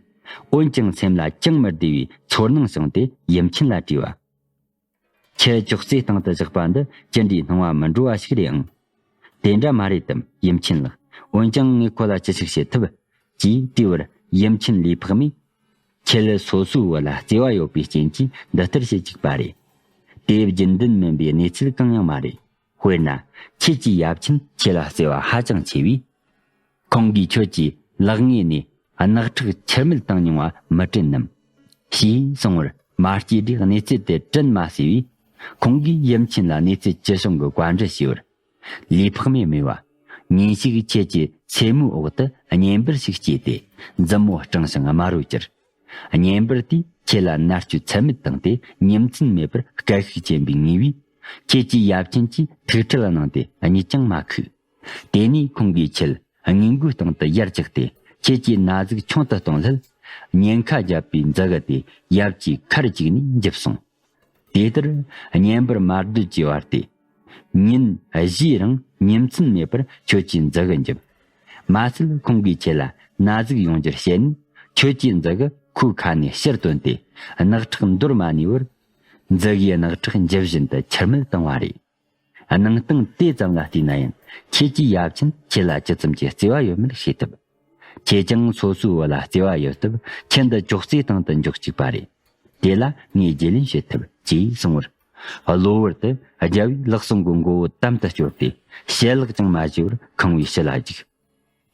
འོན་ཀྱང་སེམས་ལ་ཅང་མི་བདེ་བའི་ཚོར་སྣང་བྱུང་སྟེ་ཡུམ་ཆེན་ལ་དྲིས་པ། ཁྱི་ཅོག་ཙེའི་སྟེང་དུ་བཞག་པ་འདི་ཅི་འདྲའི་སྣང་བ་མི་འགྲོ་བ་ཞིག་རེད་ཨང་། དེ་འདྲ་མ་རེད་དམ་ཡུམ་ཆེན་ལགས། འོན་ཀྱང་ངས་ཁོ་ལ་ཅི་ཞིག་བྱེད་ཐུབ། ཅེས་དྲིས་པར་ཡུམ་ཆེན་ལུས་འཕགས་མས། ཁྱེད་སོ་སོའི་བུ་ལ་བརྩེ་བ་ཡོད་པའི་རྐྱེན་གྱིས་འདི་ལྟར་བྱེད་ཅིག་པ་རེད། དེ་རྒྱུན་ལྡན་མིན་པའི་གནས་ཚུལ་གང་ཡང་མ་རེད། དཔེར་ན། ཁྱེད་ཀྱི་ཡབ་ཆེན་ཁྱེད་ལ་བརྩེ་བ་ཧ་ཅང་ཆེ་བས། ཁོང་གིས་ཁྱོད་ཀྱི་ལག་ངོས་ནས་རྣག་ཁྲག་ཆུར་མེད་བཏང་མྱོང་བ་མི་དྲན་ནམ། ཞེས་གསུངས་པར་མ་སྐྱེས་དགྲས་གནས་ཚུལ་དེ་དྲན་མ་སོས་པས། ཁོང་གིས་ཡུམ་ཆེན་ལ་གནས་ཚུལ་ཅི་བྱུང་གི་བཀའ་འདྲི་ཞུས་པར། ལུས་འཕགས་མས་སྨྲས་པ། ཉིན་ཞིག་ཁྱེད་ཀྱི་སེན་མོའི་འོག་ཏུ་གཉན་འབུར་ཞིག་སྐྱེས་ཏེ། མཛུབ་མོ་སྐྲངས་ཤིང་དམར་རོ་གྱུར། གཉན་འབུར་དེས་ཁྱེད་ལ་མནར་གཅོད་ཚད་མེད་བཏང་སྟེ་ཉིན་མཚན་མེད་པར་བརྐུ་བཤིག་བྱེད་པའི་ངེས་པས། ཁྱེད་ཀྱི་ཡབ་ཆེན་གྱིས་ཐུགས་ཁྲལ་གནང་སྟེ་གཉིད་ཀྱང་མ་ཁུག་དེ་ནས་ཁོང་གིས་ཁྱེད་ངན་དགུའི་སྟེང་དུ་ཡར་བཅུག་སྟེ། ཁྱེད་ཀྱི་ན་ཟུག་ཆུང་དུ་གཏོང་སླད། ཉེན་ཁ་བརྒྱབ་པའི་མཛུ་གུ་དེ་ཡབ་ཀྱི་ཁར་བཅུག་ནས་འཇིབས་སོང་། དེ་ལྟར་གཉན་འབུར་དམར་རྡོལ་གྱི་བར་དེ། ཉིན་བཞིའི་རིང་ཉིན་མཚན་མེད་པར་ཁྱོད་ཀྱི་མཛུ་གུ་འཇིབས། མ་ཟད་ཁོང་གིས་ཁྱེད་ལ་ན་ཟུག་ཡོང་རྒྱུར་བཤད་ནས། ཁྱོད་ཀྱི་མཛུ་གུ་ཁོའི་ཁ་ནས་ཕྱིར་བཏོན་ཏེ། རྣག་ཁྲག་འདོར་མ་ནུས་པར། མཛུ་གུའི་རྣག་ཁྲག་འཇིབས་བཞིན་དུ་ཆུར་མེད་བཏང་བ་རེད། གནང་སྟངས་དེ་ཙམ་ལ་བལྟས་ན་ཡང་། ཁྱེད་ཀྱི་ཡབ་ཆེན་ཁྱེད་ལ་ཇི་ཙམ་གྱི་བརྩེ་བ་ཡོད་མེད་ཤེས་ཐུབ། ཁྱེད་ཀྱང་སོ་སོའི་བུ་ལ་བརྩེ་བ་ཡོད་སྟབས། ཁྱེད་འདི་ཅོག་ཙེའི་སྟེང་དུ་འཇོག་བཅུག་པ་རེད། དེ་ལ་ངས་རྒྱུས་ལོན་བྱེད་ཐུབ། ཅེས་གསུངས་པར། གློ་བུར་དུ་རྒྱལ་པོས་ལག་ཟུང་གི་མགོ་བོ་དམ་དུ་གཅོད་དེ། བྱད་གླགས་ཀྱང་མ་བྱས་པར་ཁང་བའི་ཕྱི་ལ་རྒྱུག་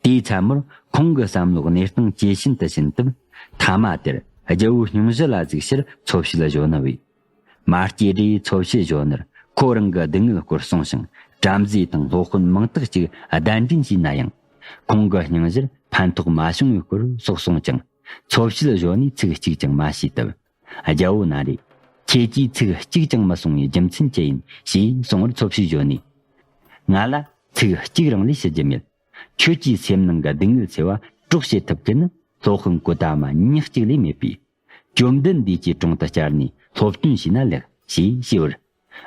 དེའི་མཚན་མོར་ཁོང་གི་བསམ་བློ་གནས་སྟངས་ཇེ་ཞན་དུ་ཕྱིན་སྟབས། ཐ་མ་དེར་རྒྱལ་པོའི་སྙུང་གཞི་ལ་གཟིགས་ཕྱིར་འཚོ་བྱེད་གཞོན་ནུ་བས། མ་སྐྱེས་དགྲས་འཚོ་བྱེད་གཞོན་ནུར་ཁོ་རང་གི་སྡུག་བསྔལ་སྐོར་གསུངས་ཤིང་། བྲམ་ཟེ་དང་སློབ་དཔོན་མང་དག་ཅིག་གདན་འདྲེན་བྱས་ན་ཡང་། ཁོང་གི་སྙིང་རྗེར་ཕན་ཐོགས་མ་བྱུང་བའི་སྐོར་སོགས་གསུངས་ཀྱང་། འཚོ་བྱེད་གཞོན་ནུས་ཚིག་གཅིག་ཀྱང་མ་བྱས་སྟབས། རྒྱལ་པོ་ན་རེ། ཁྱེད་ཀྱིས་ཚིག་གཅིག་ཀྱང་མི་གསུང་བའི་རྒྱུ་མཚན་ཅི་ཡིན་ཞེས་གསུང་བར། འཚོ་བྱེད་གཞོན་ནུས། ང་ལ་ཚིག་གཅིག་རང་ལས་ཞུ་རྒྱུ་མེད། ཁྱོད་ཀྱི་སེམས་ནང་གི་སྡུག་བསྔལ་ཚ་བ་སྒྲོག་བྱེད་ཐུབ་མཁན་ནི་སློབ་དཔོན་གོ་ཏ་མ་ཉག་གཅིག་ལས་མེད་པས། བཅོམ་ལྡན་འདས་ཀྱི་དྲུང་དུ་བཅར་ནས་སློབ་སྟོན་བྱས་ན་ལེགས་ཞེས་ཞུས་པར།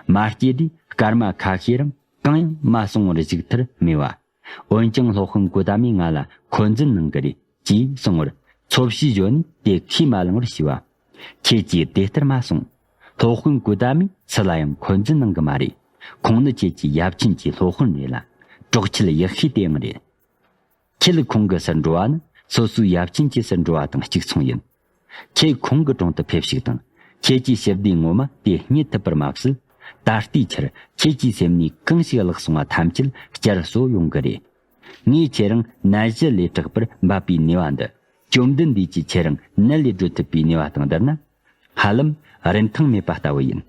མ་སྐྱེས་དགྲས་སྐར་མ་ཁ་ཤས་རིང་གང་ཡང་མ་གསུང་བར་བཞུགས་མཐར་སྨྲས་པ། འོན་ཀྱང་སློབ་དཔོན་གོ་ཏ་མས་ང་ལ་འཁོན་འཛིན་གནང་གི་རེད་ཅེས་གསུངས་པར། འཚོ་བྱེད་གཞོན་ནུས་དེ་ཁས་མ་བླངས་པར་ཞུས་པ། ཁྱེད་ཀྱིས་དེ་ལྟར་མ་གསུང་། སློབ་དཔོན་གོ་ཏ་མས་སུ་ལ་ཡང་འཁོན་འཛིན་གནང་གི་མ་རེད། ཁོང་ནི་ཁྱེད་ཀྱི་ཡབ་ཆེན་གྱི་སློབ་དཔོན་རེད་ལ། གྲོགས་མཆེད་ཡག་ཤོས་དེའང་རེད། ཁྱེད་ཁོང་གི་སར་འགྲོ་བ་ནི་སོ་སོའི་ཡབ་ཆེན་གྱི་སར་འགྲོ་བ་དང་གཅིག་མཚུངས་ཡིན། ཁྱེད་ཁོང་གི་དྲུང་དུ་ཕེབས་ཤིག་དང་། ཁྱེད་ཀྱི་ཞི་བདེའི་ངོ་མ་དེ་རྙེད་ཐུབ་པར་མ་ཟད། ད་ལྟའི་ཆར་ཁྱེད་ཀྱི་སེམས་ནས་གང་ཞིག་བརླག་སོང་བ་ཐམས་ཅད་བསྐྱར་གསོ་ཡོང་གི་རེད། ངས་ཁྱེད་རང་ནད་གཞི་ལས་དྲག་པར་འབབ་པའི་ནུས་པ་འདི། བཅོམ་ལྡན་འདས་ཀྱིས་ཁྱེད་རང་ནད་ལས་སྒྲོལ་ཐུབ་པའི་ནུས་པ་དང་བསྡུར་ན། ཧ་ལམ་རིན་ཐང་མེད་པ་ལྟ་བུ་ཡིན།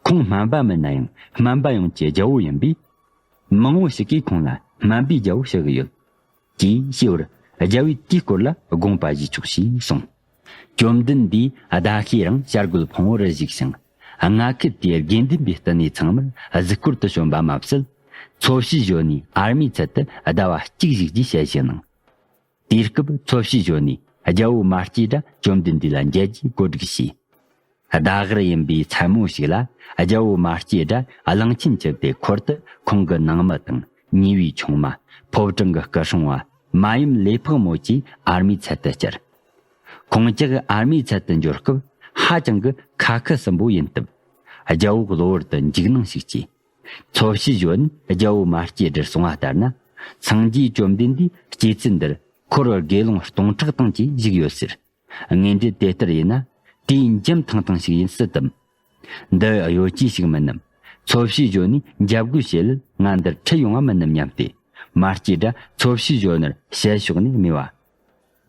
ཁོང་སྨན་པ་མིན་ན་ཡང་སྨན་པ་ཡོངས་ཀྱི་རྒྱལ་པོ་ཡིན་པས། མང་བོ་ཞིག་གིས་ཁོང་ལ་སྨན་པའི་རྒྱལ་པོ་ཞུ་གི་ཡོད། ཅེས་ཞུས་པར། རྒྱལ་བོས་དེའི་སྐོར་ལ་དགོངས་པ་ཞུས་ཆོག་ཞེས་གསུངས། བཅོམ་ལྡན་འདས་ཟླ་ཤས་རིང་བྱ་རྒོད་ཕུང་པོར་བཞུགས་ཤིང་། མངའ་ཁུལ་དེའི་དགེ་འདུན་པའི་བསྟི་གནས་ཚང་མར་གཟིགས་སྐོར་དུ་བྱོན་པ་མ་ཟད། འཚོ་བྱེད་གཞོན་ནུས་ཨར་མའི་ཚལ་དུ་ཟླ་བ་གཅིག་བཞུགས་རྒྱུའི་ཞལ་བཞེས་གནང་། དུས་སྐབས་འཚོ་བྱེད་གཞོན་ནུས་རྒྱལ་པོ་མ་སྐྱེས་དགྲ་བཅོམ་ལྡན་འདས་ལ་མཇལ་རྒྱུའི་གོ་སྒྲིག་བྱས། ཟླ་གར་ཡིན་པའི་མཚན་མོ་ཞིག་ལ། རྒྱལ་པོ་མ་སྐྱེས་དགྲ་གླང་ཆེན་བྱས་ཏེ་འཁོར་དུ་ཁོང་གི་ནང་མི་དང་ཉེ་བའི་ཆུང་མ། ཕོ་བྲང་གི་སྐུ་སྲུང་བ་མ་ཡུམ་ལས་འཕགས་མོ་བཅས་ཨར་མའི་ཚལ་དུ་བཅར། ཁོང་ཅག་ཨར་མའི་ཚལ་དུ་འབྱོར་སྐབས་ཧ་ཅང་གི་ཁ་ཁུ་སིམ་པོ་ཡིན་སྟབས། རྒྱལ་པོ་གློ་བུར་དུ་འཇིགས་སྣང་ཞིག་སྐྱེས། འཚོ་བྱེད་གཞོན་ནུས་རྒྱལ་པོ་མ་སྐྱེས་དགྲར་གསུངས་པ་ལྟར་ན། སངས་རྒྱས་བཅོམ་ལྡན་འདས་སྐྱེ་ཚུལ་འདིར་འཁོར་དགེ་སློང་སྟོང་ཕྲག་དང་བཅས་བཞུགས་ཡོད་ཟེར། དངོས་འབྲེལ་དེ་ལྟར་ཡིན་ན། དུས་འཇམ་ཐང་ཐང་ཞིག་ཡིན་སྲིད་དམ། འདི་གཡོ་ཅི་ཞིག་མིན་ནམ། འཚོ་བྱེད་གཞོན་ནུས་འཇབ་རྒོལ་བྱེད་ལ་ང་འདིར་ཁྲིད་ཡོང་བ་མིན་ནམ་སྙམ་སྟེ། མ་སྐྱེས་དགྲ་འཚོ་བྱེད་གཞོན་ནུར་ཞལ་ཕྱོགས་ནས་སྨྲས་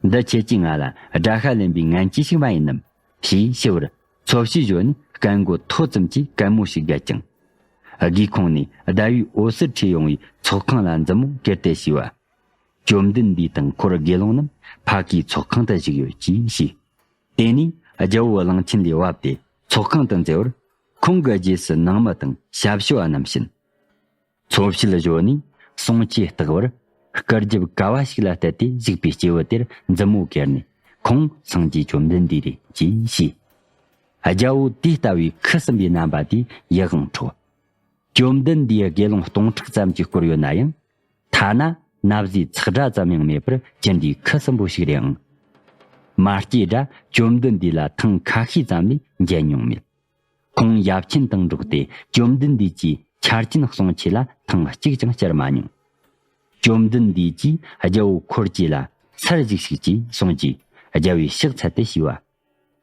པ། འདི་ཁྱེད་ཀྱིས་ང་ལ་དགྲ་ཤ་ལེན་པའི་ངན་ཇུས་ཤིག་མ་ཡིན་ནམ། ཞེས་ཞུ་བར། འཚོ་བྱེད་གཞོན་ནུས་སྐད་མགོ་མཐོ་ཙམ་གྱིས་གད་མོ་ཞིག་བགད་ཅིང་། སྒེའུ་ཁུང་ནས་ཟླ་བའི་འོད་ཟེར་འཕྲོས་ཡོང་བའི་ཚོགས་ཁང་ལ་མཛུབ་མོ་གལ་ཏེ་ཞུས་པ། བཅོམ་ལྡན་འདས་དང་འཁོར་དགེ་སློང་རྣམས་ཕ་གིའི་ཚོགས་ཁང་དུ་བཞུགས་ཡོད་ཅེས་ཤེས། དེ་ནས་རྒྱལ་པོ་གླང་ཆེན་ལས་བབས་ཏེ་ཚོགས་ཁང་དུ་འཛེགས་པར། ཁོང་གི་རྗེས་སུ་ནང་མི་དང་ཞབས་ཞུ་བ་རྣམས་ཕྱིན། འཚོ་བྱེད་གཞོན་ནུས་གསུང་ཆོས་བརྟག་པར་སྐུ་རྒྱབ་ག་བ་ཞིག་ལ་གཏད་དེ་བཞུགས་པའི་སྐྱེས་བུ་དེར་མཛུབ་མོ་གལ་ནས། ཁོང་སངས་རྒྱས་བཅོམ་ལྡན་འདས་རེད་ཅེས་ཤེས། རྒྱལ་པོ་དེ་ལྟ་བུའི་ཁུ་སིམ་པའི་རྣམ་པ་དེས་ཡིད་དབང་འཕྲོག། བཅོམ་ལྡན་འདས་དགེ་སློང་སྟོང་ཕྲག་ཙམ་གྱིས་བསྐོར་ཡོད་ན་ཡང་། ཐ་ན་ན་བཟའི་ཚག་སྒྲ་ཙམ་ཡང་མེད་པར་ཅི་འདྲའི་ཁུ་སིམ་པོ་ཞིག་རེད་ཨང་། མ་སྐྱེས་དགྲ་བཅོམ་ལྡན་འདས་ལ་ཐེངས་ཁ་ཤས་ཙམ་ལས་མཇལ་མྱོང་མེད། ཁོང་ཡབ་ཆེན་དང་འགྲོགས་ཏེ་བཅོམ་ལྡན་འདས་ཀྱི་ཆར་ཆེན་གསུང་ཆོས་ལ་ཐེངས་གཅིག་ཀྱང་བཅར་མ་མྱོང་། བཅོམ་ལྡན་འདས་ཀྱིས་རྒྱལ་པོ་འཁོར་གྱིས་ལ་ཚར་ཞིག་ཞིག་ཅེས་གསུངས་རྗེས། རྒྱལ་པོས་ཕྱག་འཚལ་ཏེ་ཞུས་པ།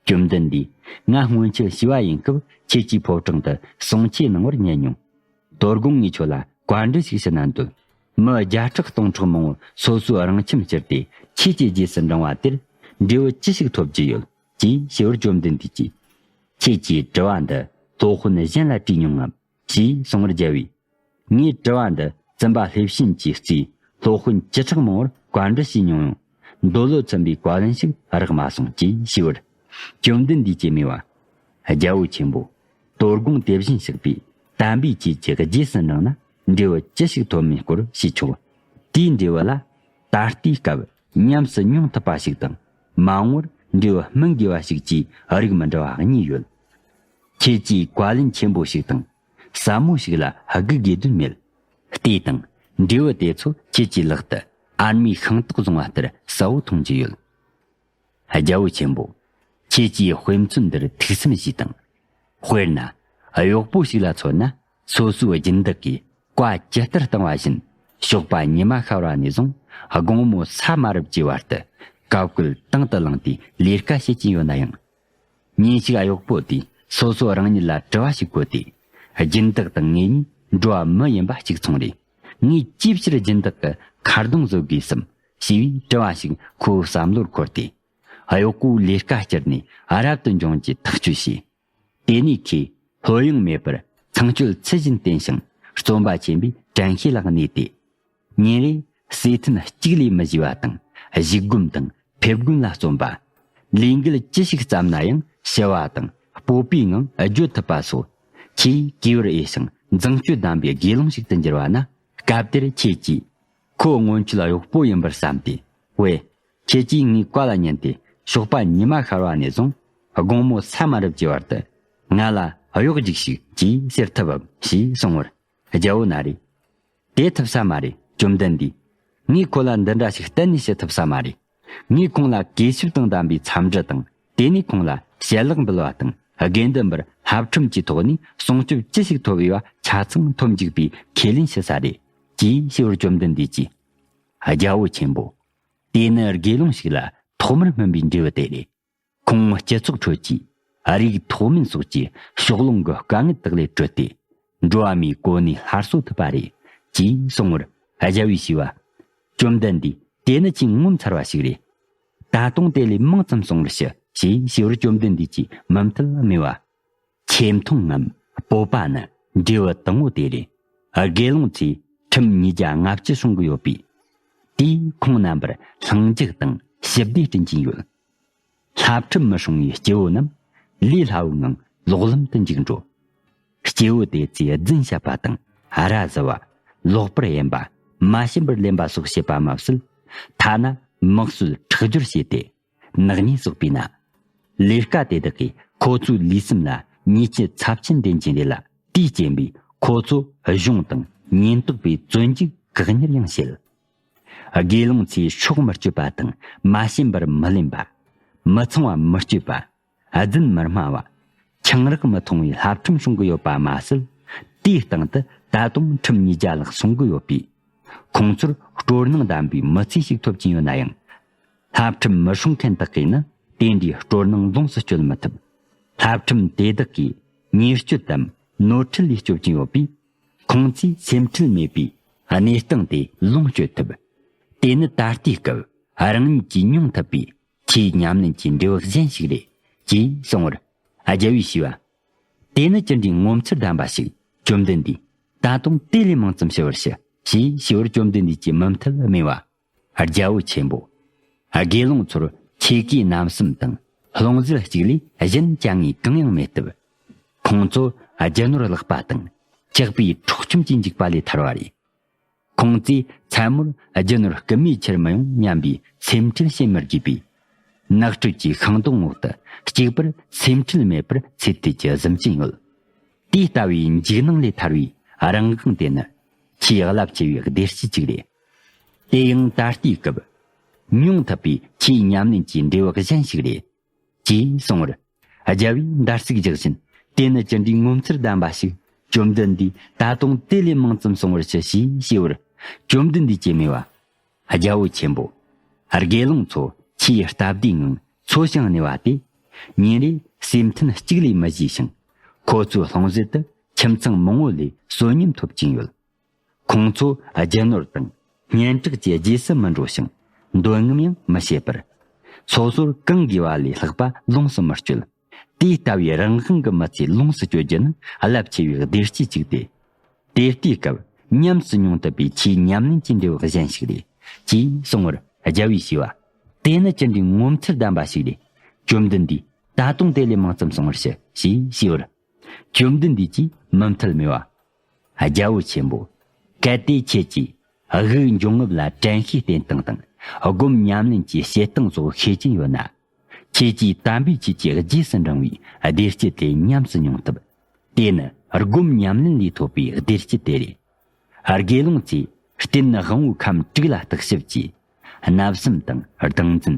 བཅོམ་ལྡན་འདས། ང་སྔོན་ཆད་བྱིས་པ་ཡིན་སྐབས་ཁྱེད་ཀྱིས་ཕོ་བྲང་དུ་གསུང་ཆོས་གནང་བར་ཉན་མྱོང་། དོ་དགོང་ངས་ཁྱོད་ལ་བཀའ་འདྲི་ཞིག་ཞུ་ན་འདོད། མི་བརྒྱ་ཕྲག་སྟོང་ཕྲག་མང་པོ་སོ་སོའི་རང་ཁྱིམ་བསྐྱུར་ཏེ་ཁྱེད་ཀྱི་རྗེས་སུ་འབྲང་བ་དེར་འབྲས་བུ་ཅི་ཞིག་ཐོབ་རྒྱུ་ཡོད་ཅེས་ཞུ་བར། བཅོམ་ལྡན་འདས་ཀྱིས། ཁྱེད་ཀྱིས་དྲི་བ་འདི་སློབ་དཔོན་གཞན་ལ་དྲིས་མྱོང་ངམ། ཞེས་གསུང་བར། རྒྱལ་བས། ངས་དྲི་བ་འདི་བཙུན་པ་ལྷས་བྱིན་གྱིས་གཙོས་སློབ་དཔོན་བཅུ་ཕྲག་མང་པོར་བཀའ་འདྲི་བྱས་མྱོང་ཡང་། མདོ་ལོ་ཚིམ་པའི་བཀའ་ལན་ཞིག་རག་མ་སོང་ཅེས་ཞུས་པར། བཅོམ་ལྡན་འདས་ཀྱིས་སྨྲས་པ། རྒྱལ་པོ་ཆེན་པོ། དོ་དགོང་དེ་བཞིན་གཤེགས་པས་དམ་པའི་ཆོས་ཀྱི་རྗེས་སུ་འབྲངས་ན་འབྲས་བུ་ཅི་ཞིག་ཐོབ་མིན་སྐོར་ཞུས་ཆོག། དེའི་འབྲས་བུ་ལ་ད་ལྟའི་སྐབས་ཉམས་སུ་མྱོང་ཐུབ་པ་ཞིག་དང་། མ་འོངས་པར་འབྲས་བུ་སྨིན་དགོས་པ་ཞིག་བཅས་རིགས་མི་འདྲ་བ་གཉིས་ཡོད། ཁྱེད་ཀྱིས་བཀའ་ལན་ཆེན་པོ་ཞིག་དང་། ཟབ་མོ་ཞིག་ལ་སྒུག་དགོས་དོན་མེད། ལྟོས་དང་། འབྲས་བུ་དེ་ཚོ་ཁྱེད་ཀྱི་ལག་ཏུ་ཨར་མའི་ཤིང་ཏོག་བཟུང་བ་ལྟར་གསལ་བོ་མཐོང་རྒྱུ་ཡོད། རྒྱལ་པོ་ཆེན་པོ། ཁྱེད་ཀྱིས་དཔེ་མཚོན་འདིར་ཐུགས་བསམ་བཞེས་དང་། དཔེར་ན། གཡོག་པོ་ཞིག་ལ་མཚོན་ན། སོ་སོའི་སྦྱིན་བདག་གིས་བཀའ་ཇི་ལྟར་བཏང་བ་བཞིན། ཞོགས་པ་ཉི་མ་ཤར་བ་ནས་བཟུང་དགོང་མོ་ས་མ་རུབ་ཀྱི་བར་དུ་ཀབ་ཀོད་དང་དུ་བླངས་ཏེ་ལས་ཀ་བྱེད་ཀྱིན་ཡོད་ན་ཡང་། ཉིན་ཞིག་གཡོག་པོ་དེས་སོ་སོ་རང་ཉིད་ལ་དྲི་བ་ཞིག་བཀོད་དེ། སྦྱིན་བདག་དང་ངེད་གཉིས་འགྲོ་བ་མི་ཡིན་པ་གཅིག་མཚུངས་རེད། ངས་ཅིའི་ཕྱིར་སྦྱིན་བདག་གི་ཁ་རྡུང་བཟོ་དགོས་སམ། ཞེས་པའི་དྲི་བ་ཞིག་ཁོའི་བསམ་བློར་འཁོར་ཏེ། གཡོག་པོའི་ལས་ཀ་བསྐྱུར་ནས་རབ་ཏུ་འབྱུང་རྒྱུའི་ཐག་གཅོད་བྱས། དེ་ནས་ཁོས་ལྷོད་གཡེང་མེད་པར་ཚངས་སྤྱོད་ཚུལ་བཞིན་བསྟེན་ཞིང་། བརྩོན་པ་ཆེན་པོས་དྲན་ཤེས་ལ་གནས་ཏེ། ཉིན་རེ་ཟས་ཐུན་གཅིག་ལས་མི་བཞེས་པ་དང་། བཞུགས་སྒོམ་དང་ཕེབས་སྒོམ་ལ་བརྩོན་པ། ལས་འགུལ་ཅི་ཞིག་བརྩམས་ན་ཡང་ཞི་བ་དང་སྤོབས་པའི་ངང་བརྗོད་ཐུབ་པ་སོགས། ཁྱེད་གུས་པར་འོས་ཤིང་མཛངས་སྤྱོད་ལྡན་པའི་དགེ་སློང་ཞིག་ཏུ་འགྱུར་བ་ན། སྐབས་དེར་ཁྱེད་ཀྱིས། ཁོ་སྔོན་ཆད་གཡོག་པོ་ཡིན་པར་བསམས་ཏེ། ཝེ། ཁྱེད་ཀྱིས་ངའི་བཀའ་ལ་ཉན་ཏེ། ཞོགས་པ་ཉི་མ་ཤར་བ་ནས་བཟུང་དགོང་མོ་ས་མ་རུབ་ཀྱི་བར་དུ། ང་ལ་གཡོག་ཅིག་ཞུགས་ཅེས་ཟེར་ཐུབ་བམ་ཞེས་གསུངས་པར། རྒྱལ་པོ་ན་རེ། དེ་ཐུབ་ས་མ་རེད། བཅོམ་ལྡན་འདས། ངས་ཁོ་ལ་འདི་འདྲ་ཞིག་གཏན་ནས་བྱེད་ཐུབ་ས་མ་རེད། ངས་ཁོང་ལ་གུས་ཞབས་དང་ལྡན་པའི་འཚམས་འདྲི་དང་། དེ་ནས་ཁོང་ལ་ཞལ་ལག་འབུལ་བ་དང་། དགེ་འདུན་པར་བསླབ་ཁྲིམས་ཀྱི་ཐོག་ནས་སྲུང་སྐྱོབ་ཅི་ཞིག་ཐོབ་འོས་པ་ཆ་ཚང་ཐོབ་འཇུག་པའི་ཁས་ལེན་ཞུ་ས་རེད། ཅེས་ཞུ་བར། བཅོམ་ལྡན་འདས་ཀྱིས། རྒྱལ་པོ་ཆེན་པོ། དེ་ནི་དགེ་སློང་ཞིག་ལ་ཐོག་མར་སྨིན་པའི་འབྲས་བུ་དེ་རེད། ཁོང་སྤྱི་ཚོགས་ཁྲོད་ཀྱི་རིགས་མཐོ་དམན་སོགས་ཀྱི་ཕྱོགས་ལྷུང་གི་དཀའ་ངལ་དག་ལས་གྲོལ་ཏེ། འགྲོ་བ་མིའི་གོ་གནས་སླར་གསོ་ཐུབ་པ་རེད། ཅེས་གསུངས་པར། རྒྱལ་པོས་ཞུས་པ། བཅོམ་ལྡན་འདས། དེ་ནི་ཆེས་ངོ་མཚར་བ་ཞིག་རེད། ད་དུང་དེ་ལས་མང་ཙམ་གསུང་བར་ཞུ། ཞེས་ཞུས་པར། བཅོམ་ལྡན་འདས་ཀྱིས་མུ་མཐུད་སྨྲས་པ། ཆེ་མཐོང་ངམ་སྤོབས་པ་ནི་འབྲས་བུ་དང་པོ་དེ་རེད། དགེ་སློང་ཚོས་ཁྲིམས་ཉིས་བརྒྱ་ལྔ་བཅུ་སྲུང་གི་ཡོད་པས། དེས་ཁོང་རྣམ་པར་ལྷིང་འཇགས་དང་ཞི་བདེ་སྐྲུན་གྱིན་ཡོད། བསླབ་ཁྲིམས་མི་སྲུང་བའི་སྐྱེ་བོ་རྣམས་ལས་སླ་བོའི་ངང་ལོག་ལམ་དུ་འཇུག་འགྲོ། སྐྱེ་བོ་དེ་ཚོས་རྫུན་བཤད་པ་དང་། ར་བཟི་བ། ལོག་པར་གཡེམ་པ། མ་བྱིན་པར་ལེན་པ་སོགས་བྱེད་པ་མ་ཟད། ཐ་ན་དམག་སྲོལ་ཁྲག་སྦྱོར་བྱས་ཏེ། ནག་ཉེས་བསགས་པས་ན། ལས་ཀ་དེ་དག་གིས་ཁོ་ཚོའི་ལུས་སེམས་ལ་ཉེས་ཆད་ཚབས་ཆེན་འདྲེན་གྱིན་རེད་ལ། དེའི་རྐྱེན་པས་ཁོ་ཚོ་གཞུང་དང་ཉེན་རྟོག་པས་བཙོན་འཇུག་བཀག་ཉར་ཡང་བྱེད། དགེ་སློང་ཚོས་སྲོག་མི་གཅོད་པ་དང་། མ་བྱིན་པར་མི་ལེན་པ། མི་ཚངས་པ་མི་སྤྱོད་པ། རྫུན་མི་སྨྲ་བ། ཆང་རག་མི་འཐུང་བའི་བསླབ་ཁྲིམས་སྲུང་གི་ཡོད་པ་མ་ཟད། དེའི་སྟེང་དུ་ད་དུང་ཁྲིམས་ཉིས་བརྒྱ་ལྷག་སྲུང་གི་ཡོད་པས། ཁོང་ཚོར་སྤྲོ་སྣང་ལྡན་པའི་མི་ཚེ་ཞིག་ཐོབ་ཀྱིན་ཡོད་ན་ཡང་། བསླབ་ཁྲིམས་མི་སྲུང་མཁན་དག་གིས་ནི་དེ་འདྲའི་སྤྲོ་སྣང་ལོངས་སུ་སྤྱོད་མི་ཐུབ། བསླབ་ཁྲིམས་དེ་དག་གིས་ཉེས་སྤྱོད་དམ་ནོར་འཁྲུལ་ལས་སྐྱོབ་ཀྱིན་ཡོད་པས། ཁོང་ཚོས་སེམས་ཁྲལ་མེད་པའི་གནས་སྟངས་དེ་ལོངས་སྤྱོད་ཐུབ། དེ་ནི་ད་ལྟའི་སྐབས་རང་ཉིད་ཀྱིས་མྱོང་ཐུབ་པའི་ཆེས་ཉམས་ལེན་གྱི་འབྲས་བུ་གཞན་ཞིག་རེད། ཅེས་གསུངས་པར། རྒྱལ་བོས་ཞུས་པ། དེ་ནི་ཅི་འདྲའི་ངོ་མཚར་ལྡན་པ་ཞིག་བཅོམ་ལྡན་འདས། ད་དུང་དེ་ལས་མང་ཙམ་ཞུ་བར་ཞུ། ཞེས་ཞུ་བར་བཅོམ་ལྡན་འདས་ཀྱིས་མུ་མཐུད་སྨྲས་པ། རྒྱལ་བོ་ཆེན་པོ། དགེ་སློང་ཚོར་ཁྱེད་ཀྱིས་རྣམ་གསུམ་དང་ལྷུང་བཟེད་གཅིག་ལས་གཞན་བྱ་ངན་གང་ཡང་མེད་སྟབས། ཁོང་ཚོ་རྒྱུ་ནོར་བརླག་པ་དང་། ཇག་པའི་འཕྲོག་བཅོམ་གྱིས་འཇིག་པ་ལས་ཐར་བ་རེད། ཁོང་ཚོས་མཚན་མོར་རྒྱུ་ནོར་རྐུ་མའི་ཕྱིར་མི་ཡོང་སྙམ་པའི་སེམས་ཁྲལ་བྱེད་མི་དགོས་པས། ནགས་ཁྲོད་ཀྱི་ཤིང་སྡོང་འོག་ཏུ་གཅིག་པུར་སེམས་ཁྲལ་མེད་པར་ཚེ་འདས་ཀྱི་གཟིམ་གྱིན་ཡོད། དེ་ལྟ་བུའི་འཇིགས་སྣང་ལས་ཐར་བའི་རང་དབང་དེ་ནི་ཆེས་རླབས་ཆེ་བའི་བདེ་སྐྱིད་ཅིག་རེད། དེ་ཡང་ད་ལྟའི་སྐབས་མྱོང་ཐུབ་པའི་ཆེས་ཉམས་ལེན་གྱི་འབྲས་བུ་གཞན་ཞིག་རེད། ཅེས་གསུངས་པར། རྒྱལ་བོས་འདར་སིག་རྒྱག་བཞིན། དེ་ནི་ཅི་འདྲའི་ངོ་མཚར་ལྡན་པ་ཞིག་བཅོམ་ལྡན་འདས་ད་དུང་དེ་ལས་མང་ཙམ་གསུང་བར་ཞུ། ཞེས་ཞུས་པར། བཅོམ་ལྡན་འདས་ཀྱིས་སྨྲས་པ། རྒྱལ་བོ་ཆེན་པོ། དགེ་སློང་ཚོ་ཆེས་སྟབས་བདེའི་ངང་འཚོ་ཞིང་གནས་པ་དེ། ཉིན་རེ་སེམས་མཐུན་གཅིག་ལས་མི་བཞེས་ཤིང་། ཁོ་ཚོའི་ལྷུང་བཟེད་དུ་ཁྱིམ་ཚང་མང་བོ་ལས་གསོན་ཉམས་ཐོབ་ཀྱིན་ཡོད། ཁོང་ཚོ་རྒྱུ་ནོར་དང་སྙན་གྲགས་ཀྱི་རྗེས་སུ་མི་འགྲོ་ཞིང་། འདོད་རྔམ་ཡང་མི་བྱེད་པར། སོ་སོར་གང་དགོས་པ་ལས་ལྷག་པ་ལོངས་སུ་མི་སྤྱོད། དེ་ལྟ་བུའི་རང་དབང་གི་མི་ཚེ་ལོངས་སུ་སྤྱོད་རྒྱུ་ནི་རླབས་ཆེ་བའི་བདེ་སྐྱིད་ཅིག་སྟེ། དེ་ལྟའི་སྐབས་ཉམས་སུ་མྱོང་ཐུབ་པའི་ཆེས་ཉམས་ལེན་གྱི་འབྲས་བུ་གཞན་ཞིག་རེད། ཅེས་གསུངས་པར། རྒྱལ་བོས་ཞུས་པ། དེ་ནི་ཅི་འདྲའི་ངོ་མཚར་ལྡན་པ་ཞིག་རེད། བཅོམ་ལྡན་འདས་ད་དུང་དེ་ལས་མང་ཙམ་གསུང་བར་ཞུ། ཞེས་ཞུས་པར། བཅོམ་ལྡན་འདས་ཀྱིས་མུ་མཐུད་སྨྲས་པ། རྒྱལ་བོ་ཆེན་པོ། གལ་ཏེ་ཁྱེད་ཀྱིས་དབུགས་འབྱུང་རྔུབ་ལ་དྲན་ཤེས་བསྟེན་སྟངས་དང་སྒོམ་ཉམས་ལེན་གྱི་བྱེད་སྟངས་སོགས་ཤེས་ཀྱིན་ཡོད་ན། ཁྱེད་ཀྱིས་དམ་པའི་ཆོས་ཀྱི་རྗེས་སུ་འབྲང་བའི་བདེ་སྐྱིད་དེ་ཉམས་སུ་མྱོང་ཐུབ། དེ་ནི་སྒོམ་ཉམས་ལེན་ལས་ཐོབ་པའི་བདེ་སྐྱིད་དེ་རེད། དགེ་སློང་ཚོས་རྟེན་དབང་བོའི་ཁམས་དྲུག་ལ་བརྟག་ཞིབ་ཀྱིས། བརྣབ་སེམས་དང་སྡང་འཛིན།